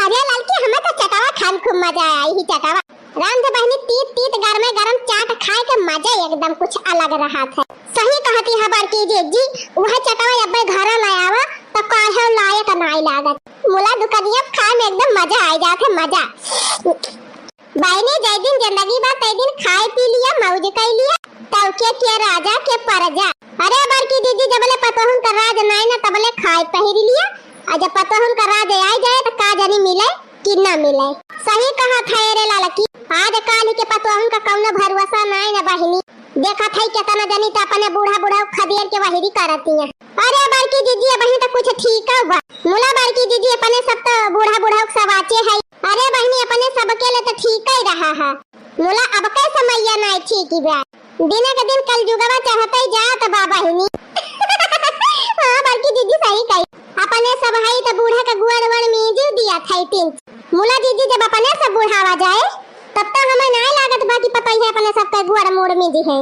अरे ललकी, हमें तो चटावा खान खूब मजा आई ही चटावा। राम दे बहिनी, तीत तीत गरमे गरम चाट खाए के मजा एकदम कुछ अलग रहा था। सही कहती है बड़की जीजी, वह चटवा अब्बे घरा ले आवा तो काहे लायक नाई लागत। मुला दुकनिया खाए में एकदम मजा आई जात है, मजा। बहिनी, जय दिन जिंदगी बा, तय दिन खाए पी लिया, मौज कर लिया, तब के, के राजा के परजा। अरे बड़की जीजी, जबले पतोहन का राज नाई ना, तबले खाए पहिर लिया, और जब पतोहन का राज आई जाए तो का जानी मिले कि ना मिले। सही कहा था रे ललकी, आज काल के पतोहन का कौनो भरोसा नाई ना बहिनी। देखत है केतना जनी त अपने बूढ़ा बूढ़ा खदेर के वहिरी करती हैं। अरे बड़की जीजी, अबहीं तो कुछ ठीक बा। मुला बड़की जीजी, अपने सब तो बूढ़ा बूढ़ा सब आचे है। अरे बहिनी, अपने सबके लिए तो ठीक ही रहा है। मुला अब के समैया नाई ठीक ही बा। दिने के दिन कलजुगवा चढ़ते ही जात बा बहिनी। हाँ बड़की जीजी सही कही। अपने सब हई त बूढ़ा के गुआर उआर मीजू दिया था तीन। मुला जीजी जब अपने सब बुढ़ावा जाए, तब तो हमें नाय लागत बा कि पतोहिया अपने सबके गुआर मुड़ मीजी है।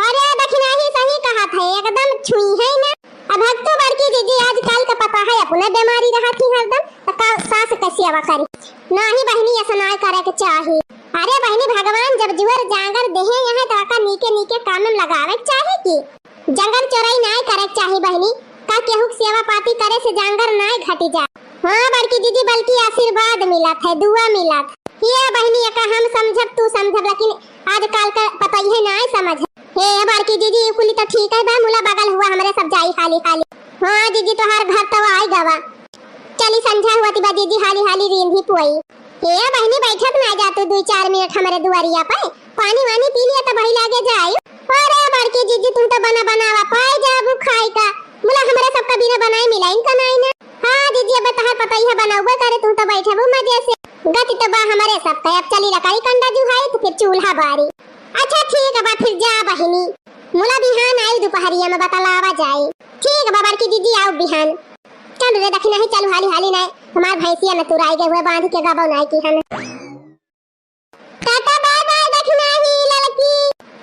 अरे दखिनाही सही कहा था, एकदम छुई है ना। अब हक तो बड़की जीजी आजकल का पता है अपने बीमारी रहा थी हरदम, तो का सास के सेवा करी? नाही बहिनी, ऐसा नाय करे के चाही। अरे बहिनी, भगवान जब जुअर जांगर देहे यहाँ तो आका नीके नीके काम में लगावे के चाही की जंगल चोरई नाय करे के चाही बहिनी, का केहू के सेवा पाती करे से जांगर नाय घटी जा। हाँ बड़की जीजी, बल्कि आशीर्वाद मिलत है, दुआ मिलत। ये बहिनी, एका हम समझब, तू समझब, लेकिन आजकल का पतोहिया नाय समझ। हे बड़की जीजी, ई कुली तो ठीक है बा, मुला बगल हुआ हमरे सब जाई हाली हाली। हाँ जीजी, तोहार घर तो आई गवा। चली संझा हुआ ती बा जीजी, हाली हाली रींधी पुआई। हे बहिनी, बैठत ना जा तू दुई चार मिनट हमरे दुआरिया पे, पानी वानी पी लिया तब वही लागे जाई। अरे बड़की जीजी, तू तो बना बनावा पाए जाबू खाए का, मुला हमरे सबका बिना बनाए मिलाई का नाई ना। हाँ जीजी, अब तहार पतोहिया बनौबे करे, तू तो बैठबू मजे से। गति तो बा हमरे सबका, अब चली लकड़ी कंडा जुहाई तो फिर चूल्हा बारी। अच्छा ठीक बा, फिर जा बहिनी, मुला बिहान आई दोपहरिया में बतलावा जाई। ठीक बा बड़की जीजी, आओ बिहान। चल रे दखिनाही, चल हाली हाली नाय, हमार भैंसिया न तुराई गए हुए, बांध के गबो नाय की हम। टाटा बाय बाय दखिनाही ललकी,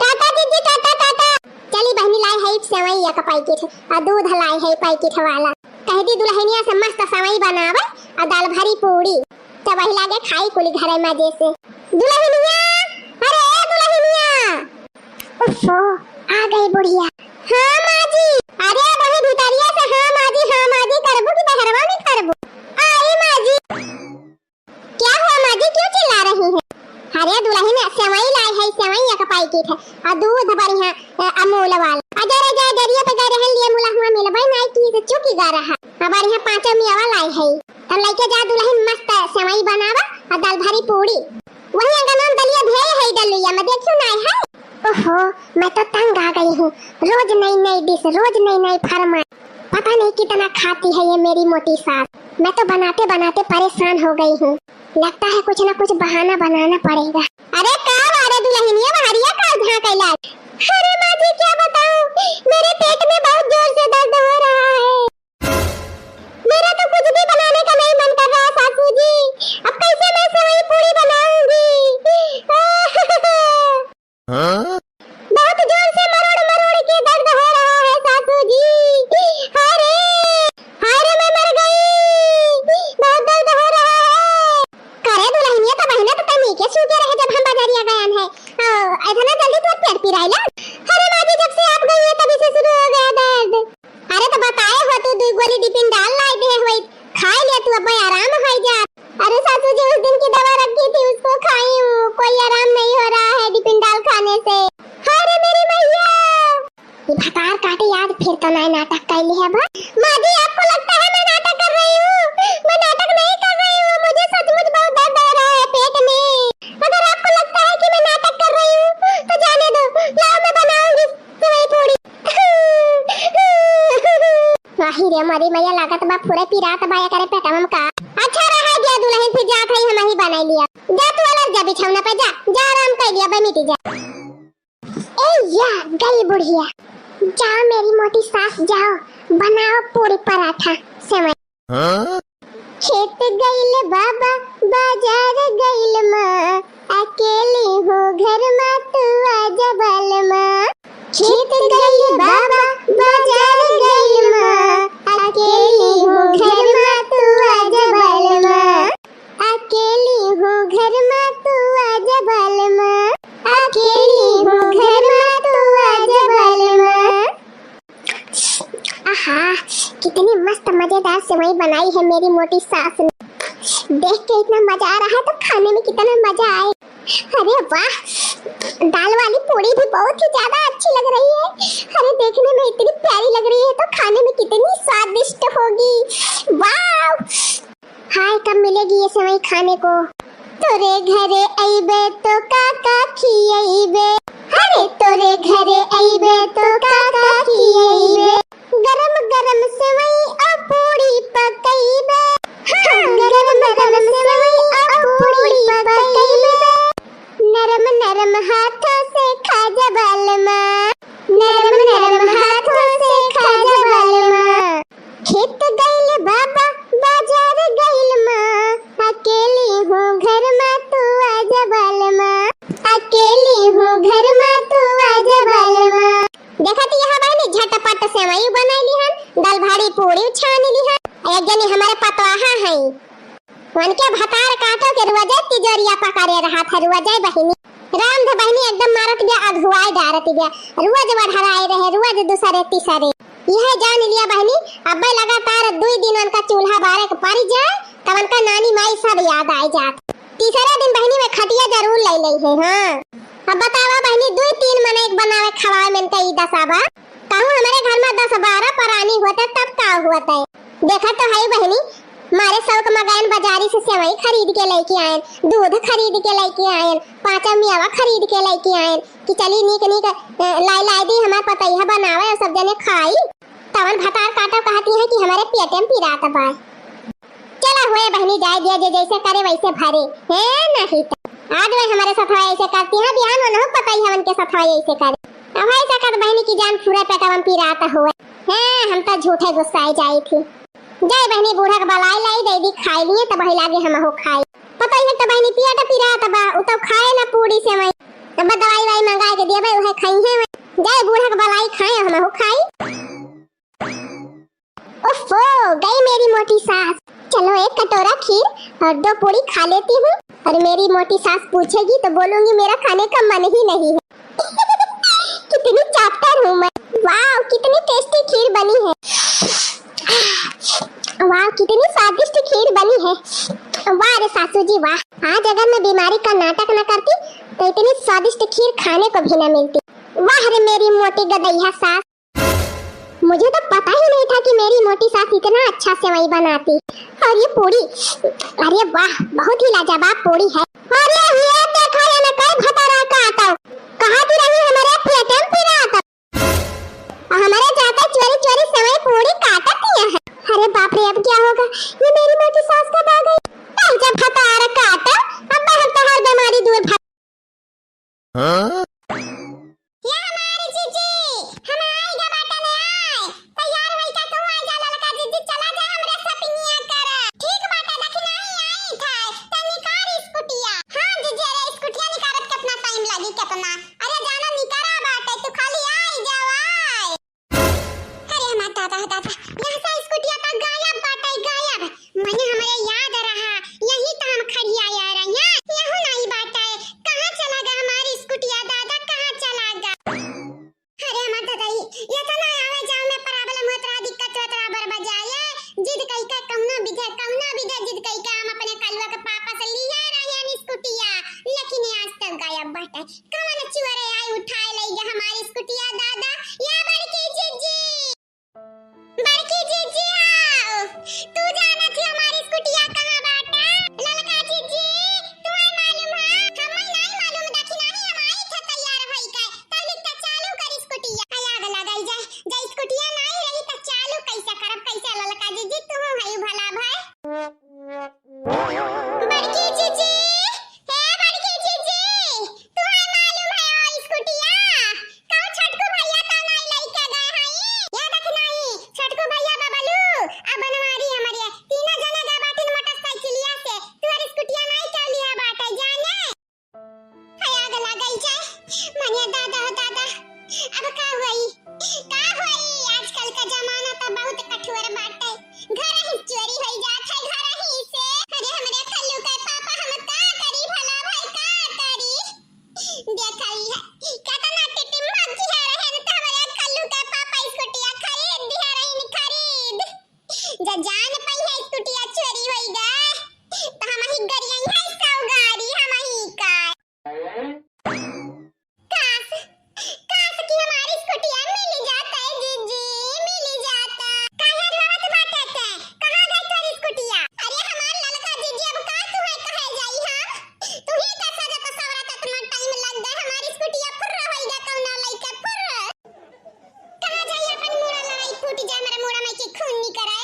टाटा जीजी, टाटा टाटा। चली बहिनी, लाई है सेवई एक पैकेट, आ दूध लाई है पैकेट वाला। कह दी दुल्हनिया से मस्त सेवई बनावे, आ दाल भरी पूरी, तब वही लागे खाई कुली घरे मजे से। दुल्हनिया, अरे ए दुल्हनिया। उफ्फो, आ गई बुढ़िया। हाँ माँ जी। अरे वही भितरिया से हाँ माँ जी, हाँ माँ जी करबू कि बहरवा में करबू? आई माँ जी। क्या हुआ माँ जी, क्यों चिल्ला रही है? अरे दुल्हन, सेवई लाई है, सेवई एक पैकेट है, और दूध बढ़िया, अ, अमूल वाला। अजय रे, जय दरिया पे गए रहन लिए मुला हुआ मिलबे नाई की, तो चुकी गा रहा। अब बढ़िया पाँचों मियावा लाई है, तब लेके जा दुल्हन, मस्त सेवई बनावा और दाल भरी पूरी। वही अंगनवा में दलिया भेज है डलिया में, देखियो नाई है। ओहो, मैं तो तंग आ गई हूँ, रोज नई नई डिश, रोज नई नई फरमाइश। पता नहीं कितना खाती है ये मेरी मोटी सास। मैं तो बनाते बनाते परेशान हो गई हूँ। लगता है कुछ ना कुछ बहाना बनाना पड़ेगा। अरे का बारे दुल्हनिया, बहरिया का झांकैला? अरे माँ जी, क्या बताऊं, मेरे पेट में बहुत जोर से दर्द हो रहा है। मेरा तो कुछ भी बनाने का नहीं मन कर रहा सासू जी। अब कैसे मैं सेवई पूड़ी बनाऊंगी? हाँ? बहुत जोर से मरोड़ मरोड़ के दर्द हो रहा है सासू जी। अरे, अरे मैं मर गई, बहुत दर्द हो रहा है। करे दुल्हनिया, तो बहिना तो तनी के सूते रहे जब हम बजरिया गयन है। ओ, इतना जल्दी तोर पेट पिराइला? अरे माँ जी, जब से आप गई है तभी से शुरू हो गया दर्द। अरे तो बताए हो तू, दुई गोली डिपिंडाल लाई दे होई, खाई ले तू, अब आराम हो जा। अरे सासू जी, उस दिन की दवा रखी थी, उसको खाई हूँ, कोई आराम नहीं हो रहा है डिपिंडाल खाने से। अरे मेरी मैया, ये भतार काटे याद फिर तो नया नाटक कैली है बा। माँ जी, आपको लगता है मैं नाटक कर रही हूँ? मैं नाटक नहीं कर रही हूँ, मुझे सचमुच बहुत दर्द हो रहा है पेट में। अगर आपको लगता है कि मैं नाटक कर रही हूँ तो जाने दो, लाओ मैं बनाऊंगी सेवई पूड़ी। वाही रे मोरी मैया, लागत बा पूरे पिरात बा एकरे पेटवा में का। अच्छा रहा दिया दुल्हन, फिर जात हई हम ही बनाई लिया। जा तू अलग जा बिछौना पे, जा, जा आराम कर लिया, बा मिटी जा। ए या, गई बुढ़िया। जाओ मेरी मोटी सास, जाओ बनाओ पूरी पराठा सेवई। हाँ? खेत गइल बाबा, बाजार गइल माँ, अकेली हूँ घर मा, तू आजा बलमा। खेत गइल बाबा, बाजार गइल माँ, अकेली हूँ घर मा, तू आजा बलमा। अकेली हूँ घर मा, तू आजा बलमा। अकेली हूँ घर मा, तू आजा बलमा। आहा, कितनी मस्त मजेदार सेवई बनाई है मेरी मोटी सास ने। देख के इतना मजा आ रहा है तो खाने में कितना मजा आए। अरे वाह, दाल वाली पूड़ी भी बहुत ही ज्यादा अच्छी लग रही है। अरे देखने में इतनी प्यारी लग रही है तो खाने में कितनी स्वादिष्ट होगी। वाह, हाय, कब मिलेगी ये सेवई खाने को? तोरे घरे अइबे तो का का खियइबे? अरे तोरे घरे अइबे तो का का खियइबे? गरम गरम सेवई अउ पूड़ी पकइबे। हाँ, गरम गरम सेवई अउ पूड़ी पकइबे। नरम नरम हाथों से खा जा बलमा। नरम नरम हाथों से खा जा बलमा। खेत गइल बाबा, बाजार गइल माँ, अकेली हूँ घर मा, तू आजा बलमा। अकेली हूँ घर मा, तू आजा बलमा। देखत यहाँ बहिनी, झटपट सेवई बनाई लिहन, दाल भाड़ी पूड़ी छानी लिहन। एक जनी हमारे पतवाहा हई, उनके भतार काटो के रोजे तिजोरिया पकड़े रहत है, रोजे बहिनी। रांध बहिनी एकदम मारत बिया, अघुआई डारत बिया। रोज बढ़राए रहे, रोज दूसरे तीसरे। यह जान लिया बहिनी, अब्बे लगातार दुई दिन उनका चूल्हा बारे के पड़ जाए, तब उनका नानी माई सब याद आए जात। तीसरे दिन बहिनी में खटिया जरूर ले ले है। हाँ, अब बतावा बहिनी, दुई तीन मनई के बनावे खवावे में इनका ई दशा बा। कहूँ हमारे घर में दस बारह प्राणी होते तब का होते? देखत तो हई बहिनी, मारे शौक मगन बाजारी से सेवई खरीद के लेके आयन, दूध खरीद के लेके आयन, पाँचा मेवा खरीद के लेके आयन कि चली नीक नीक, अ, लाई लाई दी हमार पतैया बनावे और सब जने खाई। तवन भतार काटो कहती है कि हमारे पेटे में पिरात बा। चला हुए बहिनी, जाए दिया, जे जैसे करे वैसे भरे, है नहीं तो। आज वह हमारे सथवा ऐसे करती है, बिहान उन्हों पतैया उनके सथवा ऐसे करे। अब है सकत बहिनी की जान पूरा पेटवा में पिरात हुए। हैं, हम तो झूठे गुस्साए जाई थी। जाए बहिनी, बूढ़ा के बलाई लाई दे दी, खाई लिए तब वही लागे हमहू खाई। पता ही है तो बहिनी, पिया तो पिरात बा, उ तो खाए ना पूड़ी सेवई। तब दवाई वाई मंगा के देबे, उहे खाई है। जाए बूढ़ा के बलाई खाए, हमहू खाई। उफ़्फ़ो, गई मेरी मोटी सास। चलो एक कटोरा खीर और दो पूड़ी खा लेती हूँ, और मेरी मोटी सास पूछेगी तो बोलूंगी मेरा खाने का मन ही नहीं है। कितनी चैप्टर हूँ मैं। वाओ, कितनी टेस्टी खीर बनी है। वाह, कितनी स्वादिष्ट खीर बनी है। वाह रे सासू जी वाह, आज अगर मैं बीमारी का नाटक न करती तो इतनी स्वादिष्ट खीर खाने को भी न मिलती। वाह रे मेरी मोटी गदैया सास। मुझे तो पता ही नहीं था कि मेरी मोटी सास इतना अच्छा सेवई बनाती। और ये पूड़ी, अरे वाह, बहुत ही लाजवाब पूड़ी है। अरे ये देखो, ये ना कई भतारा काटो। कहा दी रही हमारे पेट में पिरात। और हमारे जाते चोरी चोरी सेवई पूड़ी काटत दिया है। अरे बाप रे, अब क्या होगा? ये मेरी मोटी सास कब आ गई? नहीं, जब भतारा काटो, अब हम तो हर बीमारी दूर भाग। हाँ? विधा, कौना विधा जिद कई के हम अपने कलुआ के पापा से लिहे रहन स्कूटिया, लेकिन आज तक गायब बाटे। कवन चुअरे आई उठाए लई गे हमारी स्कूटिया दादा? या बड़की जीजी, बड़की जीजी आओ, तू जानत ही हमारी स्कूटिया कहाँ बाटे? ललका जीजी, तुम्हें मालूम है? हमें नहीं मालूम, देखी नहीं हम आई थे तैयार होई के, तब लिख के चालू कर स्कूटिया। आग लगाई जाए, जब स्कूटिया नहीं रही तो चालू कैसे करब, कैसे ललका जीजी, तू है भला भाई। बड़की जीजी, हे बड़की जीजी, तुम्हें मालूम है ओ स्कूटिया? कहूँ छोटकू भैया तो नहीं लइके गए हई? या देख नहीं, छोटकू भैया बबलू, आ बनवारी हमरे, तीनों जने गए बाटिन मोटरसाइकिलिया से, तुहर स्कूटिया नहीं चली है बाटे जाने। हाय, आग लागल जाए। मने दादा हो दादा, अब का होई? का होई? आजकल का जमाना तो बहुत कठोर बाटे। घर ही चोरी होई जात है, घर ही से। अरे हमरे कल्लू के पापा, हम का करी भला भाई, का करी? देखा ही है, केतना टिटिम्मा किया रहे न, तो हमरे कल्लू के पापा स्कूटिया खरीद दिया रही, खरीद। जा जान पई है स्कूटिया चोरी होई गा, तो हम ही गरियई है सौ गाड़ी, हम ही का। काश, काश कि हमारी स्कूटिया मिल जाता है जीजी, मिल जाता। काहे रोवत बाटे ते? कहाँ गई तोरी स्कूटिया? अरे हमार ललका जीजी, अब का तुहे कहे जाई हम? तू ही का सजत सवरत इतना टाइम लग गए, हमारी स्कूटिया फुर्र होई गा कौनो लइके फुर्र। कहाँ जाई अपन मुड़ा लड़ाई फूट जाए, हमारे मुड़ा में के खून निकरे।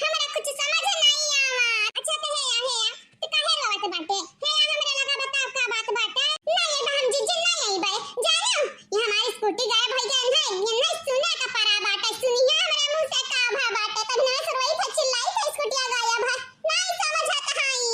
हमरा कुछ समझ नहीं आवा। अच्छा तो हे या, हे या, तो काहे रोवत बाटे? हे या, हमरा लगा बताओ का बात बाटे? नहीं बहन जी, जी नहीं आई बे। जानो, ये हमारी स्कूटी गायब हो गई है। ये नहीं सुने का परा बाटे। सुनिया हमरा मुंह से का भा बाटे। तब ना सुरवई थे, चिल्लाई थे, स्कूटिया गायब है। नहीं समझत हई।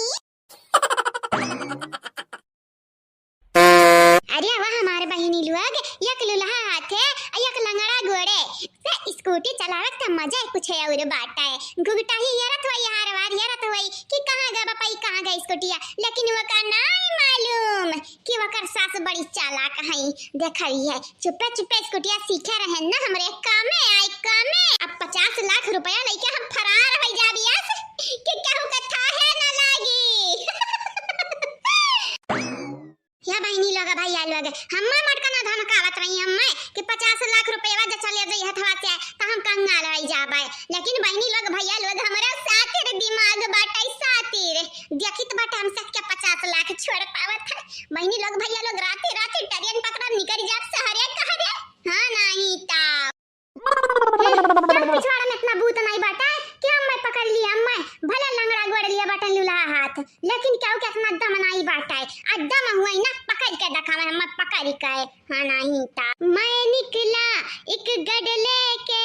अरे वाह हमारे बहिनी लोग, एक लुलहा हाथे, एक लंगड़ा गोड़े। से स्कूटी चलावत का मजा कुछ और बाटे। घुघटा ही यरत हुई, हार वार यरत हुई कि कहाँ गा बपई, कहाँ गा स्कूटिया, लेकिन वका नाई मालूम कि वकर सास बड़ी चालाक हई। देखा ही है, चुप्पे चुप्पे स्कूटिया सीखे रहे न, हमरे कामे आई, कामे। अब पचास लाख रुपया लइके हम फरार हो जाबी अस कि केहू के थाहे न लागी। या बहिनी लोग, भैया लोग, हम्मे मटका ना धमकावत रही हम्मे कि पचास लाख रुपया जे चले जाई हथवा से, त हम कंगाल हो जाबे। लेकिन बहिनी लोग, भैया लोग, हमरे सातिर दिमाग बाटे, सातिर। देखित बाटे हम सबके पचास लाख छोड़ पावत है। बहिनी लोग, भैया लोग, राते राते ट्रेन पकड़ा निकल जाब सहरे कहरे। हाँ, नहीं ता। हे, तब पिछवाड़ा में इतना भूत नहीं बाटे कि हम्मे पकड़ लिया, हम्मे भले लंगड़ा गोड़ लिया बाटे लूल्हा हाथ, लेकिन केहू के इतना दम नहीं बाटे। आ दम हुए ना, पकड़ के देखावे, हम्मे पकड़ के। हाँ, नहीं ता। मैं निकला एक गडले के,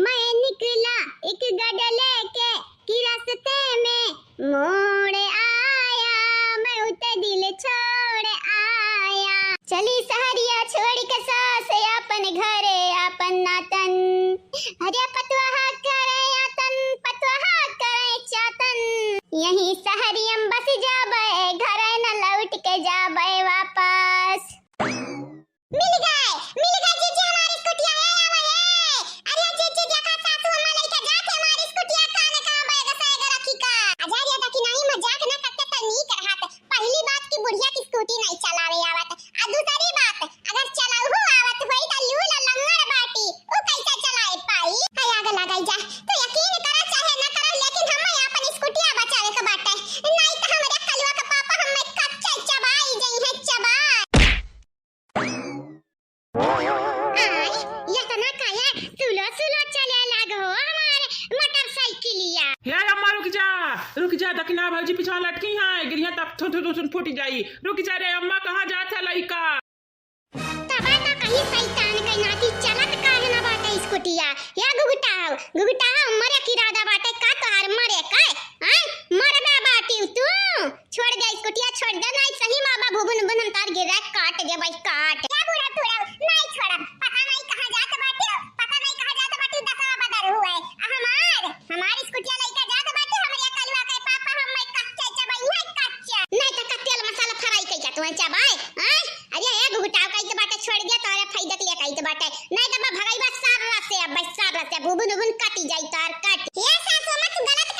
मैं निकला एक गडले के, कि रास्ते में मोड़ आया, मैं उते दिल छोड़ आया। चली सहरिया छोड़ के सास, आपन घरे, आपन नातन। अरे पतवाह करे आतन, पतवाह करे चातन। यहीं सहरियम बस जाबे, घरे न लौट के जाबे वापस। मिल गए, मिल गए जीजी हमारी स्कूटिया, ए आवा ए। अरे जीजी देखा सासू अम्मा लइके जात है हमारी स्कूटिया, काने कहाँ बैग सैग रखी का। अजय ये देखी नहीं मजाक ना करते तो नीक रहत। पहली बात कि बुढ़िया की स्कूटी नहीं चलावे आवत, आ दूसरी बात अगर चलाऊ आवत होई तो लूल लंगड़ बाटी, उ कैसे चलाए पाई? है आग लगाई जा, तो यकीन करा चाहे ना करा, लेकिन हमें अपन स्कूटिया बचावे के बाटे, नहीं तो हमरे कलुआ के पापा हमें कच्चे चबाई जइहे, चबाई। आय, ये तना काहे स्लो स्लो चले लाग हो हमार मोटरसाइकिलिया। हे अम्मा रुक जा, रुक जा, दखिना भौजी पिछवा लटकी हैं, गिरिया तब थुन थुन थुन फूट जाई। रुक जा रे अम्मा, कहाँ जात है लइका? तबा तो कहीं शैतान के नाती चलत काहे ना बाटे स्कूटिया। या घुघुटाव, घुघुटाव, मरे के इरादा बाटे का तोहार मरे का? आय, मरबे बाटी तू। छोड़ दे स्कूटिया, छोड़ दे, नहीं सही माँ बाबू बुन बुन हम तार गिरा काट दे भाई, काट। क्या बूढ़ा थोड़ा नहीं छोड़ा, पता नहीं कहाँ जात बाटे, पता नहीं कहाँ जात बाटे, दसवा बदर हुआ है। आ हमार, हमार स्कूटिया लइका जात बाटे, हमरे कलुआ के पापा हम मैं कच्चा चबाई है, कच्चा। नहीं तो का तेल मसाला फ्राई कइके तू चबाए, हैं? अरे ए घुघुटाव कहित बाटे, छोड़ दे, तोरे फायदा के लिए कहित बाटे। नहीं तो मैं भगाई बस सार रस से, अब बस सार रस से, बुबुन उबुन कटी जाई तार कट। ये सासू अम्मा तू गलत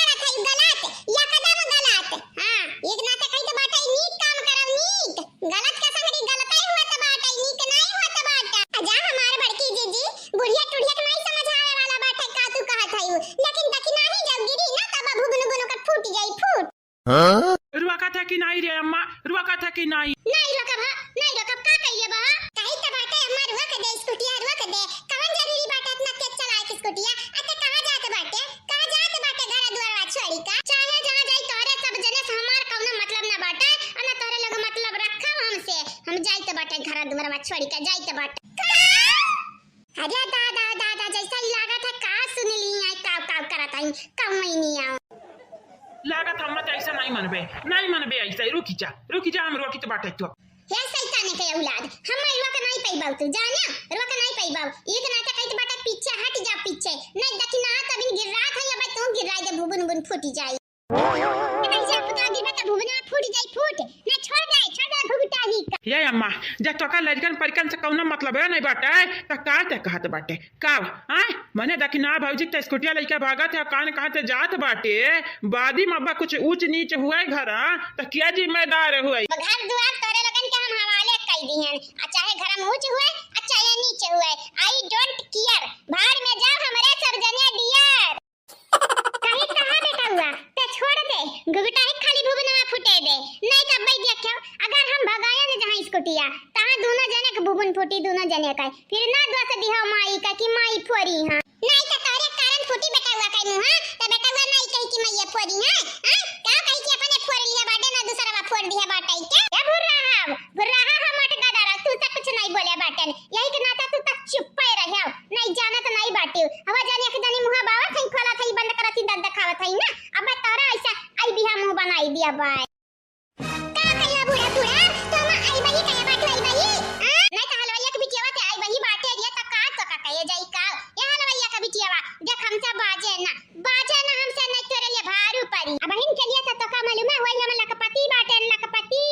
हाँ? रोकत है कि नाहीं रे अम्मा, रोकत है कि नाहीं? नाहीं रोकब, हाँ, नाहीं रोकब, का कइले बा, हाँ? कही त बाटे अम्मा रोक दे, स्कूटिया रोक दे, कवन जरूरी बाटे इतना तेज चलाए के स्कूटिया? अच्छा, कहाँ जात बाटे? कहाँ जात बाटे घर दुआरवा छोड़ी का? चाहे जहाँ जाई, तोहरे सब जने से हमार कौनो मतलब ना बाटे, और ना तोहरे लोग मतलब रखब हमसे। हम जाइत बाटे घर दुआरवा छोड़ी का, जाइत बाटे। का? अरे दादा, दादा, जैसा ही लागत है का सुन ली है, काव काव करत है, कहूँ ही नहीं आओ। लागत हम तो ऐसा नहीं मनबे, नहीं मनबे ऐसा, रुकी जा, रुकी जा, हम रोकित बाटे तो। हे शैतान के औलाद, हम रोक नहीं पैबाऊ तू, जाना, रोक नहीं पैबाऊ। एक नाता कहित बाटे पीछे हट जा पीछे, नहीं दखिना तबिन गिर्रात है, अब तू गिर्राइ दे, भुबुन बुन फूटी जाई। नहीं जा पुतवा गिरबा त भुबुन फूट जाई फूट, ना छोड़ दे, छोड़ दे घुघुटाही का। ये अम्मा, जब तोका लड़कन परिकन से कौनो मतलब है नहीं बाटे, त का ते कहत बाटे? का? आय? मने दखिना भौजी त स्कूटिया लइके भागत है, कान कहाँ ते जात बाटे, बादी में अब्बा कुछ ऊंच नीच हुए घर, त क्या जिम्मेदार हुए? घर दुआर तोरे लोगन के हम हवाले कई दिहन, आ चाहे घर में ऊंच हुए, आ चाहे नीच हुए, I don't care, भाड़ में जाओ हमरे सब जने dear। कहीं कहा बेटउआ, ते छोड़ दे, घुघुटाही खाली भुबनवा फूटे दे, नहीं तब भाई देखो, अगर हम भगाया न जहाँ स्कूटिया, तहाँ दोनों जने के भुबुन फूटी, दोनों जने का। फिर ना दोष दिहो माई का कि माई फोरी हाँ। नहीं तो तोरे कारण फूटी बेटउआ के मुँह, तो बेटउआ नहीं कही कि मैया फोरी हाँ, हाँ? का कही कि अपने फोर लिया बाटे ना दूसरा बा फोर दिया बाटे के? ए भुर्राहा, भुर्राहा हम अटका डारा, तू तो कुछ नहीं बोले बाटन। यही के नाता तू तक चुप्पे रहे, नहीं जानत नहीं बाटियो। हवा जाने के जानी मुँह बावत है, खोला था, बंद करत ही, दंद देखावत है ना। अब तोरा ऐसा आई बिहा मुँह बनाई दिया बाय। का कहियो बूढ़ा, बूढ़ा, तो हम आई बही कहे बाटू आई बही? हाँ? नहीं तो हलवाइया के बिटियावा ते आई बही बाटे रिया त का तो का कहे जाई का? ये हलवाइया के बिटियावा, देख हमसे बाजे ना, बाजे ना हमसे, नहीं तोरे लिए भारू परी। अब हिन के लिए तो तोका मालूम है, वही हम लखपति बाटे, लखपति।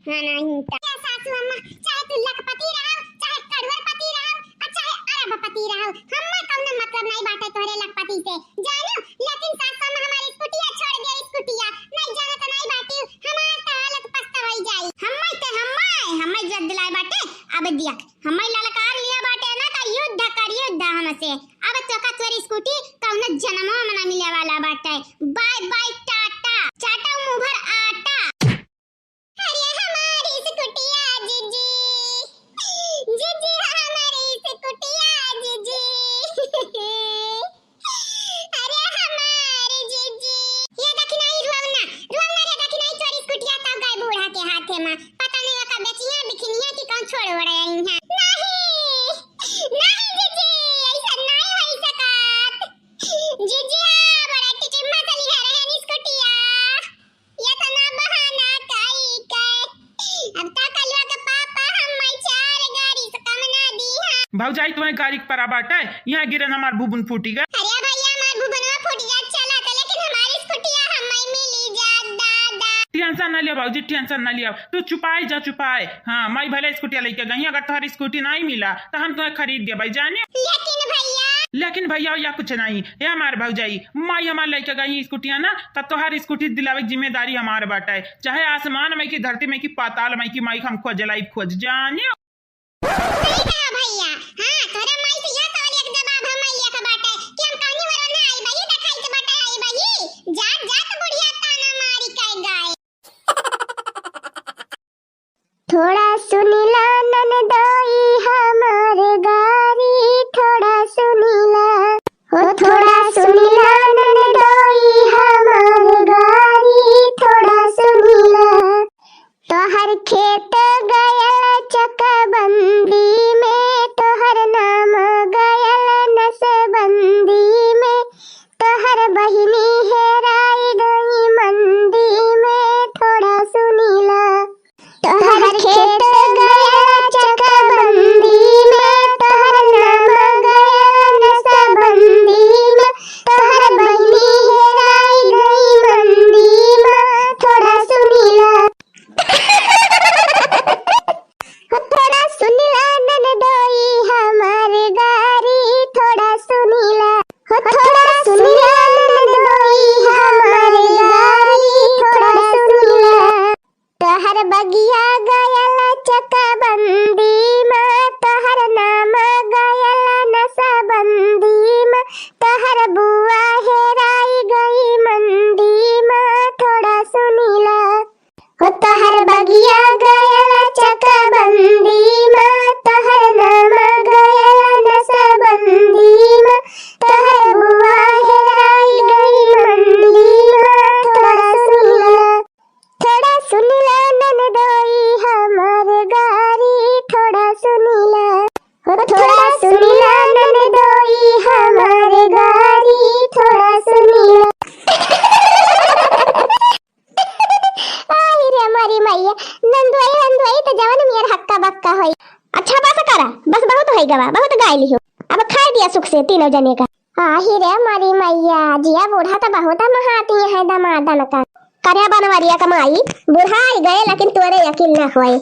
हाँ, नहीं तो। ए सासू अम्मा, चाहे तू लखपति रहो, चाहे करोड़पति रहो, और चाहे अरबपति रहो, हम्मे कौनो मतलब नहीं बाटे तोहरे लखपति से, जानू। लेकिन सासू अम्मा हमारी स्कूटिया छोड़ दे, स्कूटिया। नहीं जानो तो नहीं बाटी, हमार तो हालत पस्त होई जाई। हम्मे ते हम्मे, हम्मे इज्जत दिलाए बाटे। अब दिया, हम्मे ललकार लिया बाटे ना, तो युद्ध कर, युद्ध हमसे। अब तोका तोरी स्कूटी कौनो जन्मो में ना मिले वाला बाटे। बाय बाय टाटा, चाटा मुँह भर आटा। अरे हमारी स्कूटिया जीजी, जीजी हमारी स्कूटिया जीजी। अरे हमारी जीजी। ये दखिनाई रुआवना, रुआवना रे दखिनाई, चोरी स्कूटिया तब गए बूढ़ा के हाथे में। पता नहीं ओका बेचिया बिखिनिया कि कौन छोड़ ओड़ आई हैं। नहीं, नहीं जीजी, ऐसा नहीं होई सकत। जीजी, बड़ा टिचिम्मा चली है रहनी स्कूटिया। ये तो ना बहाना काई के। अब तो कलवा के पापा हम मैं चार गाड़ी से कम ना दी हैं। भौजाई तुम्हें गाड़ी के परा बाटे, यहाँ गिरन हमार भुबुन फूटी गए। अरे भैया, हमार भुबनवा फूट जात चला था, लेकिन हमारी स्कूटिया हम मैं मिली जात दादा। टेंशन ना लिया भौजी, टेंशन ना लिया, तू चुपाई जा चुपाई। हाँ, माई भले स्कूटी लेके गई, अगर तोहरी स्कूटी नहीं मिला तो हम तुम्हें खरीद दे भाई जाने। लेकिन भैया। लेकिन भैया या कुछ नहीं, हे हमार भौजाई, माई हमार लेके गई स्कूटिया ना, तो तोहर स्कूटी दिलावे की जिम्मेदारी हमार बाटे, चाहे आसमान में की धरती में की पाताल में की माई हम खोज लाई खोज जाने। सही कहा भैया। हाँ, तोहरे माई से यह सवाल एक जवाब हम माई लेके बाटे कि हम कहनी वरो ना आई बही, देखाई के बाटे आई बही। जात जात बुढ़िया ताना मारी के गए। थोड़ा सुनिला ननदोई हमार गारी, थोड़ा सुनिला। हो थोड़ा सुनिला ननदोई हमार गारी, थोड़ा सुनिला। तोहर खेत गयल चकबंदी में, तोहर नाम गयल नसबंदी। गवा, बहुत गाय लिहो। अब खाए दिया सुख से तीनों जने का। आही रे मोरी मैया, जिया बूढ़ा त बहुत महाती है दमादन का। करे बनवरिया क माई, बुढ़ाई गए लेकिन तोरे अकिल न होए।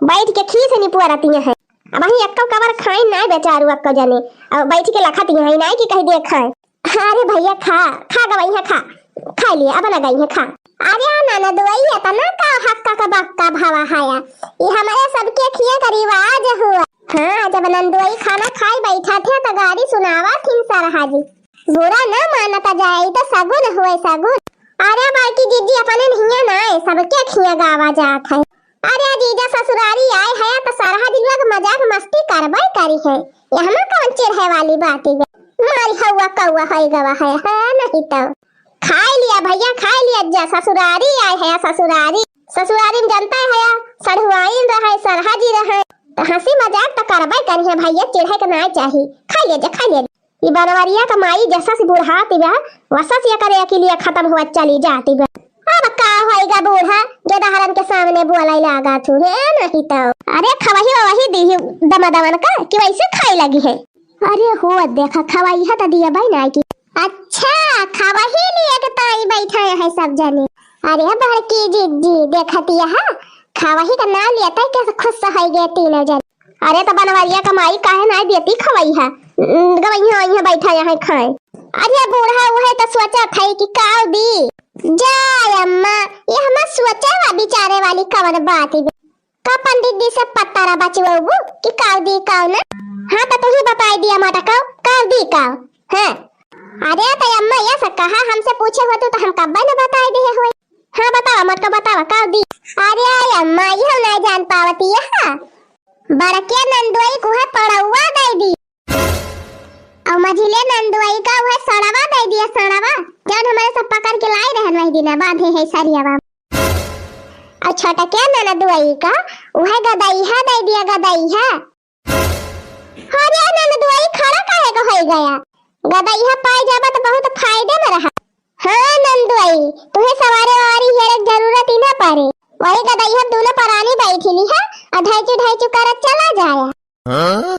बैठ के खीस निपुअरती है। अबहीं एक्को कबर खाइन नाई बेचारू एक्को जने। अब बैठ के लखती है नाई कि कहि दिए खाए। अरे भैया खा, खा गवई है खा। खाइ लिए, अब न गई है खा। अरे ननदोई एतना का हक्का का बक्का भवा हया। ई हमरे सबके खिया का रिवाज हुआ। हाँ, जब ननदोई खाना खाइ बैठा थे त गारी सुनावा थिन सरहा जी। बुरा न मानता जाए, ई त सगुन हुए सगुन। अरे बड़की जिज्जी अपने नहिया नाए, सबके खिया गावा जात है। अरे जीजा ससुरारी आए है त सरहा जी लोग मजाक मस्ती करबे करी है। यहमा कौन चिढ़े वाली बात है? मारी हौवा कौवा है गवा है, है नहीं तो। खाइ लिया भैया, खाइ लिया जा, ससुरारी आए है ससुरारी। ससुरारी में जनता है, सढ़ुआइन रहे, सरहा जी रहे, त हँसी मजाक त करबे करी है भैया, चिढ़े के नाई चाही। खाइ लिया जा, खाइ लिया। ई बनवरिया क माई जसस बुढ़ाती बा, वसस एकरे अकिलिया खतम होत चली जाती बा। अब का होइगा बूढ़ा, गेदहरन के सामने बोलै लागा थू, है नहीं तो। अरे खवही वही दीही दमा दमन का, कि वैसे खाइ लगी है। अरे हो देखा, खवई है त दिया भाई नाई की। अच्छा, खवही लिए के ताई बैठा है सब जने। अरे बड़की जिज्जी, देखती है, खवही का नाम लिया त कैसे खुश होइ गए तीनों जने। अरे त बनवरिया क माई काहे नाई देती खवई है? गवैया वैया बैठा यहाँ खाए। अरे बूढ़ा उहे त सोचा था कि काव दी। जा अम्मा, ये हमार सोचे वा बिचारे वाली कवन बात है? का पंडित जी से पत्ता रहा बचवबू कि काव दी काव ना? हाँ त तू ही बताई दिया माता काव, काव दी काव। हाँ। अरे त अम्मा ये सब कहा हमसे पूछे होतू त हम कब्बे न बताई दिए हुए। हाँ बतावा मत का बतावा काव दी। अरे अम्मा ये ना जान पावती है। बड़के नंदोई कुहे पड़ौआ दे दी। और मझिले नंदोई का उहे सड़वा दे दिया, सड़वा, जौन हमरे सब पकड़ के लाई रहन वही दिना बांधे है सरियावा। और छोटके नंदोई का उहे गदइहा दे दिया, गदइहा। अरे नंदोई खड़ा काहे का होई गया? गदइहा पाई जाबा त बहुत फायदे में रहा। हाँ नंदोई, तुहे सवारे वारी हेरे के जरूरत ही ना पड़े। वही गदइहा दोनों परानी बैठी ली है और ढैचू ढैचू करत चला जाया। हाँ?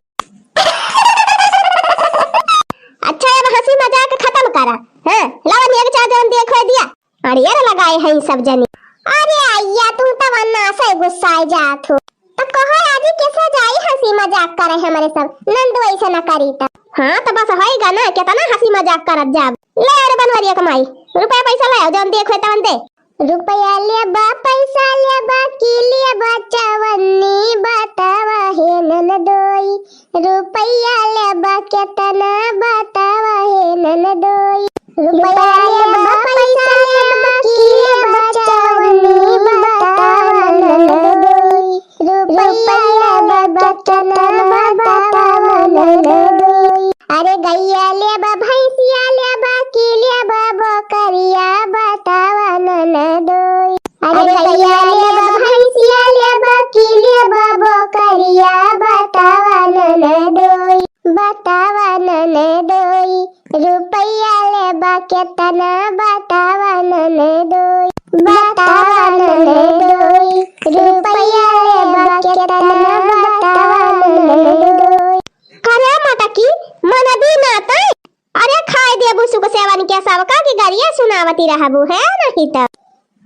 अच्छा, अब हँसी मजाक खतम करा। हाँ, लावा निया के चार जवन देखो दिया। अरे यार लगाए हैं सब जनी। अरे अइया, तू त वन्ना से गुस्साए जात हो। त कहो आज कैसे जाई हँसी मजाक करे हमरे सब? नंदोई से न करी त। हाँ, त बस होइगा ना, केतना हँसी मजाक करत जाब। ले अरे बनवरिया क माई, रुपया पैसा लाओ, जवन देखो तवन दे। रुपया लेबा, पैसा लेबा, की लेबा, चवन्नी बतावा हे ननदोई। रुपया लेबा केतना बतावा हे ननदोई। रुपया लेबा, पैसा लेबा, की लेबा, चवन्नी बतावा ननदोई। रुपया लेबा केतना बतावा ननदोई। अरे गइया लेबा, भैंसिया लेबा, की लेबा, बकरिया बतावा ननदोई। अरे गइया लेबा, भैंसिया लेबा, की लेबा, बकरिया बतावा ननदोई। बतावा ननदोई, रुपया लेबा केतना बतावा ननदोई। बतावा ननदोई, रुपया लेबा केतना बतावा ननदोई। करे मटकी, मन दी ना तई। अरे खाए देबू सुख सेवन के सबका कि गरिया सुनावती रहबू है नहीं त।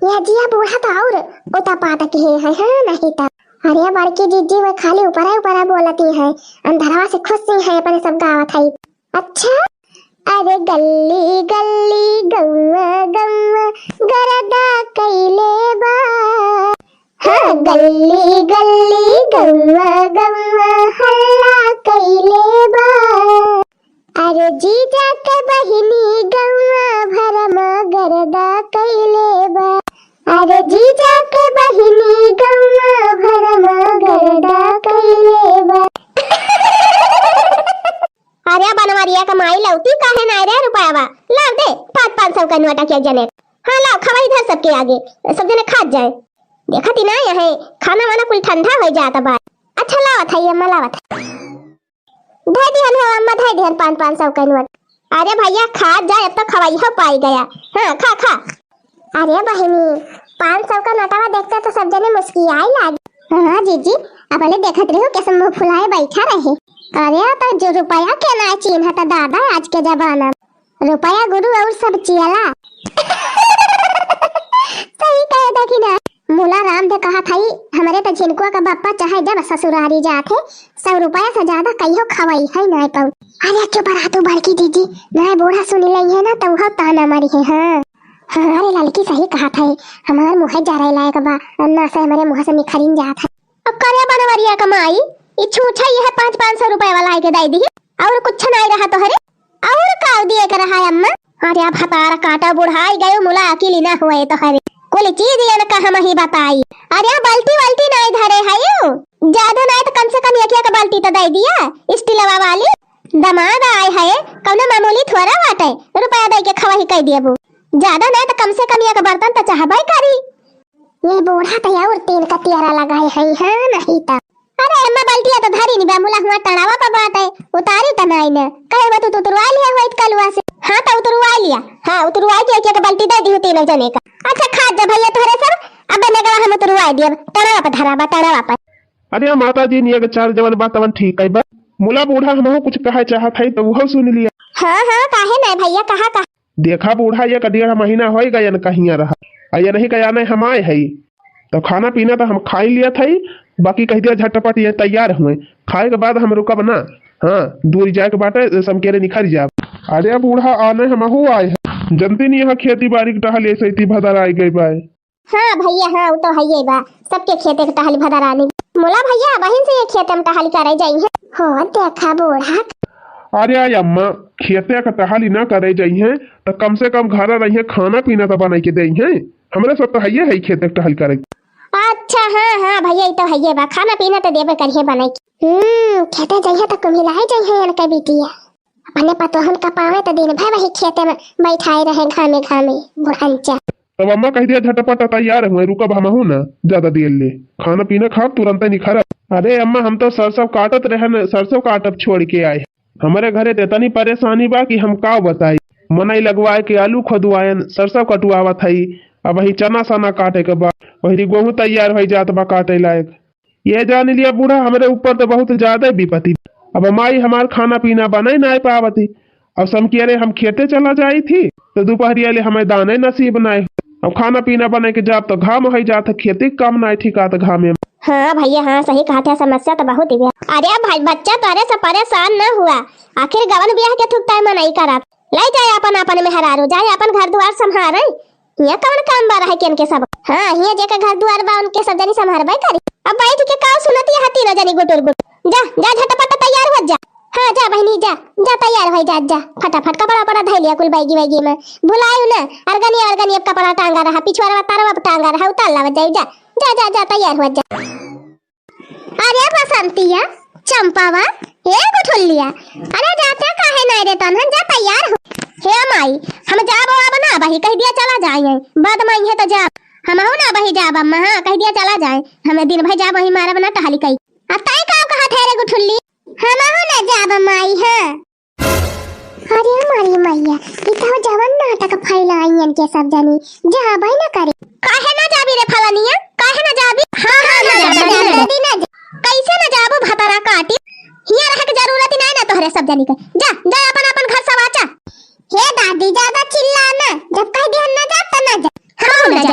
ये जिया बूढ़ा त और उता पाता की है, है, है नहीं त। अरे बड़की जिज्जी वे खाली ऊपरा ऊपरा बोलती है, अंधरवा से खुश ही है अपने सब गावत है। अच्छा। अरे गल्ली गल्ली गौवा गौवा गरदा कइले बा। हाँ, गल्ली गल्ली गौवा गौवा हल्ला कइले बा। अरे जीजा के बहिनी गौवा भरमा गरदा कइले बा। अरे जीजा के बहिनी गौवा भरमा गरदा कइले बा। अरे बनवरिया क माई लौती काहे नाय रे रुपयावा? लाव दे, पाँच पाँच सौ क नोट के जने। हाँ लाव, खवाई धर सबके आगे, सब जने खात जाए। देखत ही ना है, खाना वाना कुल ठंडा होइ जात बा। अच्छा लावत है अम्मा, लावत है। धर दिहन हो अम्मा, धर दिहन पाँच पाँच सौ क नोट। अरे भैया खात जाए, अब तो खवाई हो पाई गया। हाँ खा खा। अरे बहिनी, पाँच सौ क नोटवा देखते तो सब जने मुस्कियाई लागे। हाँ जीजी, अपने देखत रहो कैसे मुँह फुलाए बैठा रहे। अरे, तो जो रुपया के नाहीं चीन्हत दादा, आज के जमाना में रुपया गुरु और सब चेला। सही कहे देखी ना, मुला राम दे कहत हई, हमरे त झिनकुआ का बप्पा चाहे जब ससुरारी जात है, सौ रुपया से ज्यादा कहियो खवाई है नाहीं पाऊ। अरे चुप रहा तू बड़की दीदी, नाहीं बूढ़ा सुनी लई है ना, तो वह ताना मारी है। हाँ, हाँ, अरे ललकी सही कहत है, हमार मुँह जरे लायक बा, ना से हमरे मुँह से निखरिन जात है। अब करे बनवरिया क माई, ई छूछा यह पाँच, पाँच सौ रुपया वाला आइके दे दी, और कुछ नाहीं रहा तोहरे, और का दिए के रहा अम्मा? अरे अब हतार काटा बुढ़ाई गयो, मुला अकेली ना हुए तोहरे, कुल चीज यन का हम ही बताई। अरे अब बाल्टी वाल्टी नाहीं धरे है यू, ज्यादा नाहीं तो कम से कम एक, एक बाल्टी तो दे दिया, स्टीलवा वाली। दमाद आए है, कौनो मामूली थोड़ा बाटे, रुपया दे के खवाही कह दियबू, ज्यादा नाहीं तो कम से कम एक बर्तन तो चाहबे करी। ये बूढ़ा तो और तेल का तियारा लगाए है, हाँ नहीं तो। अरे अम्मा, बाल्टिया तो धरी नहीं बा, मुला हुआ टड़ावा पर बात है, उतारी तो नाहीं न। कहे बा तू तो उतरवा लिया हुआ कलुआ से। हाँ तो उतरवा लिया, हाँ उतरवा के एक एक बाल्टी दे दी तीनों जने का। अच्छा खा जा भैया तोहरे सब, अब नगवा हम उतरवा दियब, टड़ावा पर धरा बा, टड़ावा पर। अरे माता जी, निया के चाल जवन बा तवन ठीक है बा। मुला बूढ़ा हमहू कुछ कहे चाहत है तो वह सुन लिया। हाँ हाँ, काहे नहीं भैया, कहा कहा। देखा बूढ़ा, एक डेढ़ महीना होई गयन कहिया रहा, आ ये नहीं कया नहीं हम आए हई, तो खाना पीना तो हम खाई लिया था, बाकी कह दिया झटपट ये तैयार हुए, खाए के बाद हम रुकब ना। हाँ, दूर जाए के बाटे, समकेरे निखर जाब। अरे बूढ़ा, आने हमहू आए हैं, जनती नहीं यहाँ खेती बाड़ी के टहल ऐसे इतनी भदर आई गई बाय। हाँ भैया, हाँ, उ तो हइये बा, सबके खेते के टहली भदरानी। मुला भैया, बहिन से ये खेते में टहली करे जाई है। हो, देखा बूढ़ा। अरे आई अम्मा, खेते के टहली ना करे जाई है, तो कम से कम घर रही है, खाना पीना तो बनाई के दे है। हमरे सब तो हइये है खेते के टहली करे। अच्छा, हाँ, हाँ भैया, ई तो हइये बा, खाना पीना तो देबे करिए बनाई के। हम्म, खेते जाइए तो कुम्हिलाए जाइए इनके बिटिया। अपने पतोहन का पावे तो दिन भर वही खेते में बैठाए रहे घामे घामे, बुढ़ंचा। तब अम्मा कह दिया, "झटपट तैयार हुए, रुकब हमहू ना ज्यादा देर ले, खाना पीना खाब, तुरंते निखरब।" अरे अम्मा, हम तो सरसों काटत रहन, सरसों काटब छोड़ के आए। हमरे घरे तो इतनी परेशानी बा कि हम का बताई। मनई लगवाए के आलू खोदवायन, सरसों कटुआवत हई, अब वही चना सना काटे के बा, वही गोहूं तैयार हो जात बा काटे लायक। ये जान लिया बूढ़ा, हमरे ऊपर तो बहुत ज्यादा विपत्ति। अब माई हमार खाना पीना बने नाय पावती। अब समकिया रे हम खेते चला जाई थी, तो दोपहरिया ले हमें दाने नसीब नाय। अब खाना पीना बने के जाब तो घाम हो जात है, खेती के काम नाय ठिकात घामे में। हाँ भैया, हाँ, सही कहत है, समस्या तो बहुत ही बा। अरे भाई, बच्चा तोरे से परेशान न हुआ, आखिर गवन ब्याह के थुकता है मनई करत। ले जाए अपन अपन मेहरारू, जाए अपन घर दुआर संभारे। हियाँ कवन काम बा रहे के इनके सब? हाँ, हियाँ जेकर घर दुआर बा, उनके सब जनी संभारबे करी। अब बैठ के काव सुनत ये हती ना जनी गुटुर गुटुर। जा, जा, झटपट तैयार हो जा। हाँ, जा बहिनी, जा, जा तैयार हो जा, जा। फटाफट कपड़ा उपड़ा धइ लिया कुल बैगी वैगी में। भुलायु ना, अरगनी अरगनी अब कपड़ा टांगा रहा, पिछुआरवा तारवा अब टांगा रहा, उतार लावत जाई, जा। जा, जा, जा, तैयार हो जा। अरे बसंतिया, चंपावा, ए गुठुल्लिया, अरे जाते काहे नाय रे तनहन, जा तैयार हो। हे माई, हम जाब अब ना बही, कह दिया चला जाए, बाद में है तो जाब। हमहू ना बही जाब अम्मा, हाँ, कह दिया चला जाए, हमें दिन भर जाब वही मारब ना टहली कई। अब ताई का कहत है रे गुठुल्ली? हमहू ना जाब माई, हाँ। अरे हमारी मैया, ई तो जवन नाटक फैलाई इनके सब जनी, जाबे ना करे। काहे ना जाबी रे फलनिया? काहे ना जाबी? हाँ, हाँ, ना जाबी, ना जाबी। कैसे ना जाबू भतरा काटी? हियाँ रहे के जरूरत ही नहीं ना तोहरे सब जनी के। जा, जा अपन, अपन घर सवाचा। हे दादी, ज्यादा चिल्ला ना, जब कह दिहन ना जा, तो ना जा। हम ना जा।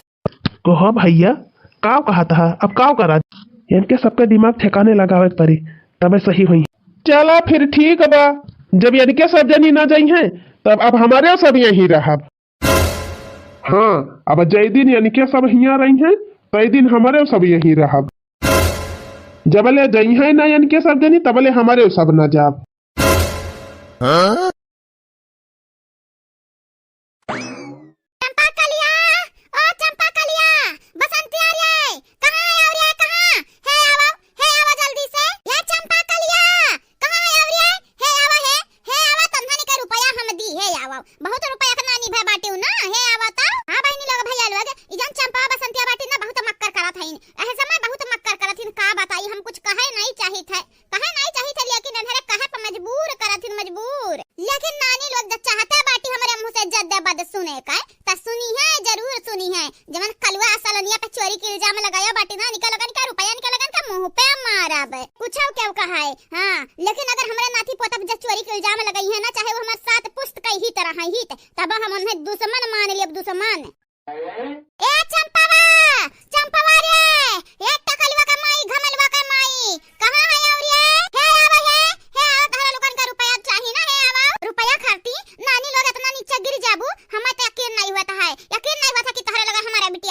कहो भैया, काव कहत हा, अब काव करा? इनके सबके दिमाग ठिकाने लगावे के पड़ी, तबे सही हुई। चला फिर ठीक बा, जब इनके सब जनी ना जाई हैं, तब अब हमारे सब यहीं रहब। हाँ, अब जय दिन इनके सब हियाँ रही हैं, तय दिन हमारे सब यहीं रहब। जबले जाई हैं ना इनके सब जनी, तबले हमारे सब ना जाब। हाँ? चंपा कलिया, ओ चंपा कलिया, बसंतिया रे, कहाँ है और ये कहाँ? हे आवा, हे आवा जल्दी से। हे चंपा कलिया, कहाँ है और ये? हे आवा, हे, हे आवा, तन्हनी के रुपया हम दी, हे आवा। बहुत रुपया के नानी भे बाटिउ ना, हे आवा तो। हाँ बहिनी लोग, भैया लोग, ई जन चंपा बसंतिया बाटी ना बहुत मक्कर करत हईन। एह समय बहुत मक्कर करत हईन, का बताई, हम कुछ कहे नहीं चाहित है। कहे नाई चाहित है, लेकिन एनहरे कहे पे मजबूर करत हिन, मजबूर। लेकिन नानी लोग जब चाहते बाटी हमरे मुँह से जद्दे बद सुने का, त सुनी है, जरूर सुनी है। जवन कलुआ सलोनिया पे चोरी के इल्जाम लगाया बाटी ना, निकल लगन का रुपया, निकल लगन का मुँह पे मारब। कुछ क्यों कहा है, हाँ, लेकिन अगर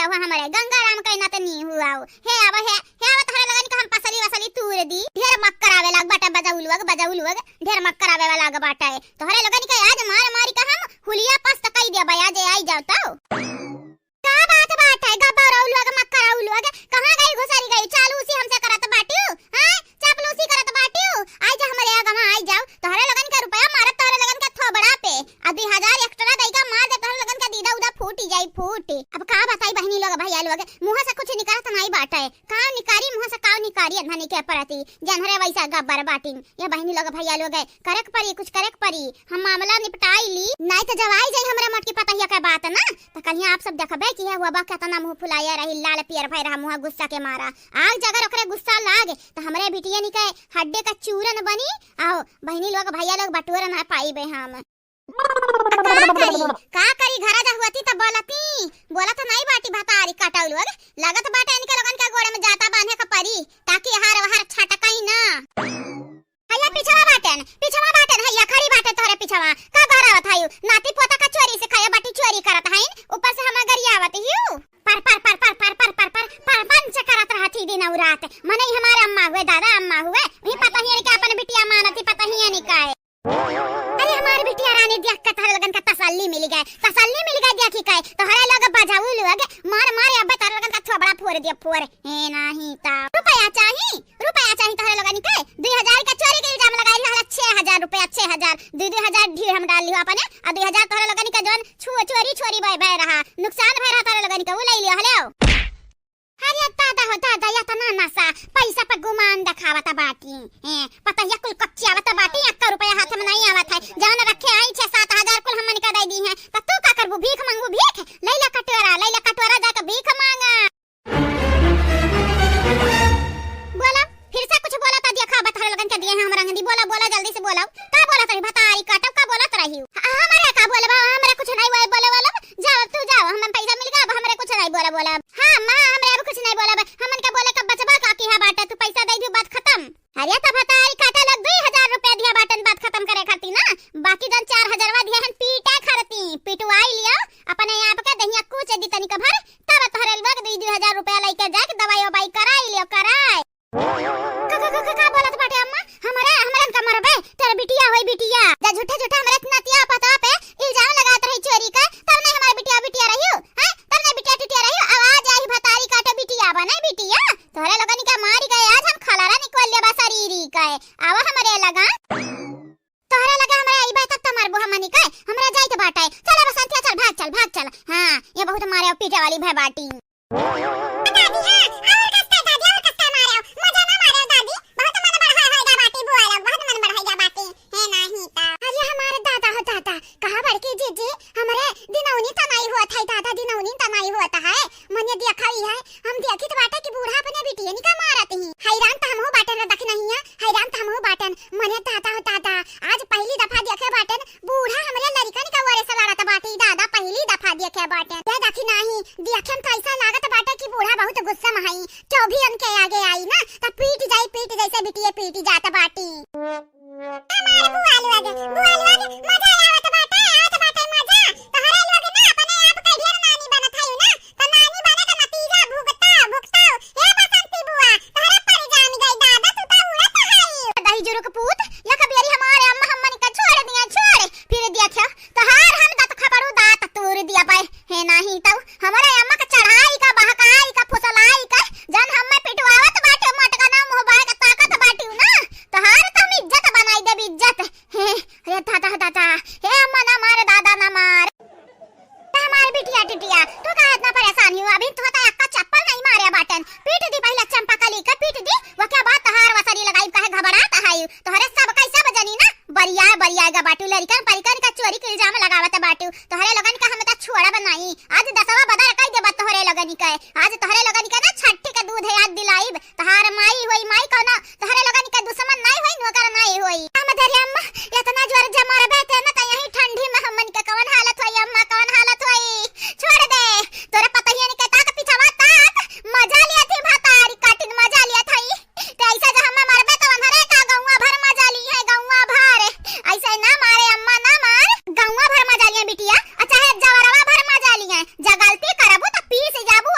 अब हमरे गंगाराम के नतनी हुआ हो। हे आवा, हे, हे आवा, तोहरे लोगन के हम पसली वसली तूर दी। ढेर मक्कर आवे लाग बाटे बजाऊ लोग, बजाऊ लोग, ढेर मक्कर आवे वाला लाग बाटे। तोहरे लोगन के आज मार मारी के हम हुलिया पस्त कई देबे, आज आई जाओ तो। का बात बाटे, गब्बरऊ लोग, मक्करऊ लोग, कहाँ गई घुसरी गई? चालूसी हमसे करत बाटियो, हैं? चापलूसी करत बाटियो? आई जा हमरे आगवा, आई जाओ। तोहरे लोगन के रुपया मारत तोहरे लोगन के थोबड़ा पे। आ दुई हजार एक्स्ट्रा दई का मार दे, तोहरे लोगन के दीदा उदा फूटी जाई, फूटी। अब का बताई बहिनी लोग, भैया लोग, मुँह से कुछ निकलत नाई बाटे। काव निकारी, मुँह से काव निकारी, अनहनी के प्रति, जनहरे वैसा गब्बर बाटिन। ये बहिनी लोग, भैया लोग, करे के परी, कुछ करे के परी। हम मामला निपटाई ली, नाई तो जब आई जाई हमरे मोटकी पतहिया के बात ना, तो कहिया आप सब देखबे कि ये हुआ बा केतना मुँह फुलाया रही, लाल पियर भय रहा मुँह गुस्सा के मारा। आग जगर ओकरे गुस्सा लाग, तो हमरे बिटियन के हड्डे का चूरन बनी। आओ बहिनी लोग, भैया लोग, बटोर ना पाइबे हम। का करी, का करी, घरा जा हुअती त बोलती, बोलत नाई बाटी भतारी काटऊ लोग, लागत बाटे इनके लोगन के गोड़े में जाता बांधे का परी, ताकि हार वहार छटकाई ना। हैया पिछवा बाटेन, पिछवा बाटेन, हैया खड़ी बाटे तोहरे पिछवा, का गहरावत हयू? नाती पोता का चोरी से खाया बाटी, चोरी करत हईन, ऊपर से हमें गरियावत हियू। पर, पर, पर पंच करत रहत ही दिन और रात, मने ही हमारे अम्मा हुए, दादा अम्मा हुए, वही पता ही है कि अपन बिटिया मानत ही, पता ही है नहीं का है। अरे हमार बिटिया रानी देख के तोहरे लोगन का तसल्ली मिल गए, तसल्ली मिल गए देखी के। तोहरे लोग बजाऊ लोग मार मार अब तोहरे लोगन का थोबड़ा फोड़ दिया फोड़। हे नाही ता रुपया चाही, रुपया चाही तोहरे लोगन के। दुई हजार का चोरी के इल्जाम लगाई रहल, छह हजार रुपया, छह हजार, दुई दुई हजार ढेर हम डाल लियो अपने, आ दुई हजार तोहरे लोगन के जौन छुओ चोरी छोरी बह बह रहा, नुकसान भय रहा तोहरे लोगन के, उ ले लियो हले। अरे दादा हो दादा, एतना नशा, पैसा पर गुमान देखावत बाटी। हैं, पतहिया कुल कच्ची आवत बाटी, एक्का रुपया हाथ में नहीं आवत है। जवन रखे आई छह सात हजार कुल हमन का दे दी हैं, त तू का करबू? भीख मांगू भीख? लैला कटोरा, लैला कटोरा जाके भीख मांगा। बोला, फिर से कुछ बोला त देखा, बतहर लगन के दिए हैं हम रंगदी। बोला, बोला, जल्दी से बोला। का बोलत रही भतारी काटब, का बोलत रही? ह-, हमरे का बोलब, हमरा कुछ नहीं बोले, बोले, बोलब। जाओ, तू जाओ, हमन पैसा मिल गया, अब हमरे कुछ नहीं बोले, बोलब। हाँ, माँ, हमरे अब कुछ नहीं बोलब। हमन के बोले कब बचबा का किहा बाटे, तू पैसा दे दियो, बात खत्म। अरे, तो भतारी काटे लोग दुई हजार रुपया दिया बाटन, बात खत्म करे खातिर ना। बाकी जन चार हजारवा दिया हन, पीटा खरती, पिटवाई लियो, अपने आप के दहिया कूच दी तनिक भर, तब तोहरे लोग दुई, दुई हजार रुपया लेके जाके दवाई ववाई कराई लियो, कराई। का, का, का, का, का बोलत बाटे अम्मा? हमरे, हमरे का मरबे? तेरे बिटिया होई बिटिया। जा झूठे, झूठे हमरे नतिया पता पे इल्जाम लगात रही चोरी का। तब नहीं हमारे बिटिया, बिटिया रहियो, हैं? तब नहीं बिटिया, टिटिया रहियो। अब आज आई भतारी काटे बिटिया बने बिटिया। तोहरे लोगन का मारी गए आज हम खलारा निकल लेबा शरीरी का। आवा हमरे लगा। तोहरे लगा हमरे आई बा तब तो मरबो हमनी का। हमरा जाइत बाटे। चल बसंतिया, चल, भाग चल, भाग चल। हाँ, ये बहुत मारे और पीटे वाली भय बाटी। दादी, हाँ, और कस कर दादी, और कस कर मारो। मजा ना मारो दादी, बहुत मन बढ़ाई होइगा बाटी बुआ लोग, बहुत मन बढ़ाइगा बाटी। हे नाही ता। अरे हमारे दादा हो दादा, कहा बड़की जीजी, हमरे दिनौनी तनाई होत है दादा, दिनौनी तनाई होत है। मने देखा ही है, हम देखित बाटे कि बूढ़ा अपने बिटियन का मारत ही। हैरान त हमहू बाटन रे, दखी नहीं है, हैरान त हमहू बाटन। मने दादा हो दादा, आज पहली दफा देखे बाटन, बूढ़ा हमरे लड़िकन का ओरे से लड़त बाटी दादा, पहली दफा देखे बाटे। दे देखी नाही, देखे में तो ऐसा लागत बाटे कि बूढ़ा बहुत गुस्सा में हई। क्यों भी उनके आगे आई ना, त पीट जाई, पीट जैसे बिटिये पीट जात बाटी। हमार बुआ लोग, बुआ लोग, मजा आवत बाटे, आवत बाटे मजा। तोहरे लोग ना अपने आप के ढेर नानी बनत हई ना, त नानी बने का नतीजा भुगता, भुगता। हे बसंती बुआ, तोहरे पर जान गई दादा, तू तो उड़त हई। दही जुरुक पूत, एक बेरी हमारे अम्मा हमन का छोड़ दिया, छोड़। फिर देखियो, तोहार हम दाँत खपड़ू दाँत तूर दिया पाए। हे नाही तउ, हमारे अम्मा का चढ़ाई का, बहकाई का, फुसलाई का, जन हमें पिटवावत बाटे, मटका ना मुँह बाय का ताकत बाटी ना, तोहार तो हम इज्जत बनाई देब, इज्जत। हे, हे दादा, दादा, हे अम्मा ना मार, दादा ना मार। त हमार बिटिया टिटिया, तू काहे इतना परेशान हो? अभी तो होता अक्का चप्पल नहीं मारे बाटन। पीट दी पहले चंपा कली के, पीट दी। वो क्या बात तहार वसरी लगाई, काहे घबरात है? तोहरे सब कैसे बजनी ना? बरिया, बरिया गा बाटू, लड़िकन परिकन का चोरी के इल्जाम लगावत बाटू। तोहरे लोगन का हम त छोड़ा बनाई। आज दसवा बदर कई देबा तोहरे लोगन के। आज तोहरे लोगन के ना छठी के दूध याद दिलाइब। तहार माई होई, माई कौनो तोहरे लोगन के दुश्मन नाई होई, नौकर नाई होई। हम धरे अम्मा, इतना जोर जे मरबे ते न, त यही ठंडी में हमन के कौन हालत होई अम्मा, कौन हालत होई? छोड़ दे, तोरे पतहियन के ताक पिछवा ताक, मजा लिया थी भतारी काटिन, मजा लिया थई। ते ऐसा जे हमें मरबे त उन्हरे का गौवा भर मजा ली है, गौवा भर। ऐसे ना मारे अम्मा, ना मार, गौवा भर मजा लिया बिटिया, आ चाहे जवरवा भर मजा लिया। जे गलती करबू त पीस जाबू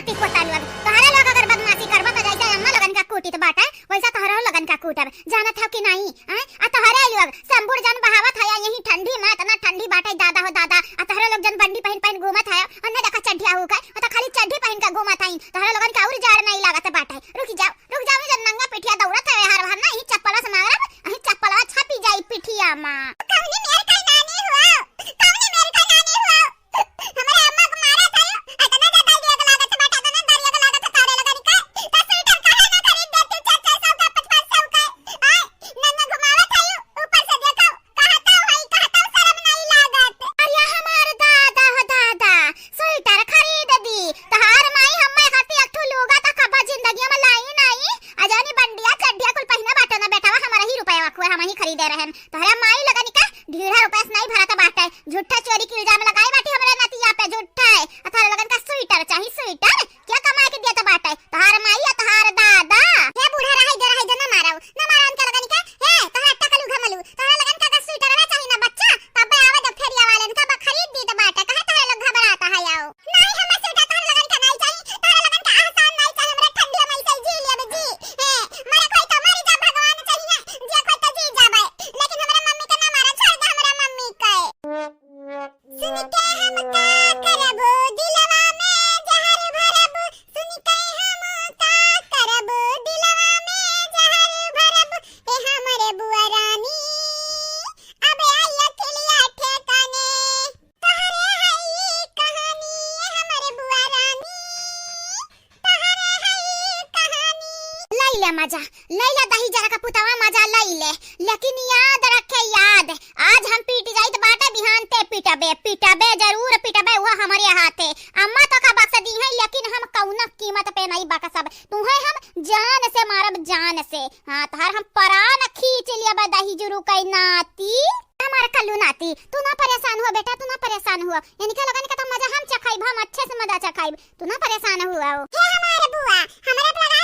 टिको तालुअब। तोहरे लोग अगर बदमाशी करबा त जैसे अम्मा लोगन का कूटित बाटे, वैसा तोहरो लोगन का कूटब। जानत हो कि नाहीं? आय? आ तोहरे लोग संबुर जन बहावत है, यही ठंडी में, इतना ठंडी बाटे दादा हो दादा। आ तोहरे लोग जन बंडी पहिन पहिन घूमत है, अन्ने देखा चड्ढिया हो गए, आ तो खाली चड्ढी पहिन के घूमत है। तोहरे लोगन का और जाड़ नहीं लागत बाटे। रुक जाओ, रुक जाओ, जन नंगा पिठिया दौड़त है, हर हर ना, यही चप्पला से मारब, यही चप्पला छपी जाई पिठिया में। कौनी मेर का नानी हुआ? कौनी मेर का नानी हुआ? हमरे अम्मा को मारा था यो, इतना ज्यादा डेग लागत बाटे, इतना दरिया लागत है तारे लगन का। तो स्वेटर काहे ना खरीद देती, चार चार सौ का, पाँच पाँच सौ का? आय, नंगा घुमावत है यो, ऊपर से देखो, कहता हई, कहता शर्म नहीं लागत। अरे हमार दादा हो दादा, स्वेटर खरीद दी। तहार माई हम्मे खातिर एक ठो लुगा त कबा जिंदगी में लाई नहीं। अजानी बंडिया चड्डिया कुल पहिने बाटे ना बेटवा, हमारा ही रुपया वाकुए हम ही खरीदे रहन। तोहरा माई लगन का ढीढ़ा रुपया से नहीं भरत बाटे। झूठा चोरी के इल्जाम लगाई बाटी हमरे नतिया पे, झूठा है। आ तोहरा लगन का स्वेटर चाही, स्वेटर? क्या कमाए के दिया तो बाटे? तोहार माई या तोहार दादा? हे बूढ़ा, रहे दे, रहे दे, न मारो, न मारो उनके लगन का। हे, तोहरा टकलू घमलू, तोहरा लगन का अगर स्वेटरवा चाही ना बच्चा, तब आवे जब फेरिया वाले इनका बा खरीद दी तो बाटे। कहे तोहरा लोग घबराता है आओ। नहीं, हमें स्वेटर तोहरा लगन का नहीं चाही, तोहरा लगन का एहसान नहीं चाही, हमरा ठंडी में से जी लेब जी। हे, मरे कोई तो मरी जा, भगवान चाहिए, जे कोई तो जी जाबे, लेकिन हमरा मम्मी के ना मारा, छोड़ दे हमरा मम्मी के। सुन के हम का करबो, दिलवा में जहर भरबो। सुन के हम का करबो, दिलवा में जहर भरबो। ए हमरे बुआ रानी, अब आई अखिलिया ठेकाने। तोहरे है ई कहानी, ए हमरे बुआ रानी। तोहरे है ई कहानी। लई ले मजा, लई ले दही जरा का पुतवा मजा लई ले, लेकिन याद रखे याद, आज हम पीट जाइत बाटे, बिहान ते पिटबे, पिटबे जरूर पिटबे, वो हमरे हाथे। अम्मा तो का बख्श दी है, लेकिन हम कौनो कीमत पे नहीं बख्शब। तुहे हम जान से मारब, जान से। हाँ, तोहार हम परान खींच लियब दही जुरू कई नाती। हमार कल्लू नाती, तू ना परेशान हो बेटा, तू ना परेशान हो। इनके लोगन का तो मजा हम चखाइब, हम अच्छे से मजा चखाइब। तू ना परेशान हुआ हो। हे हमारे बुआ, हमरे पे लगा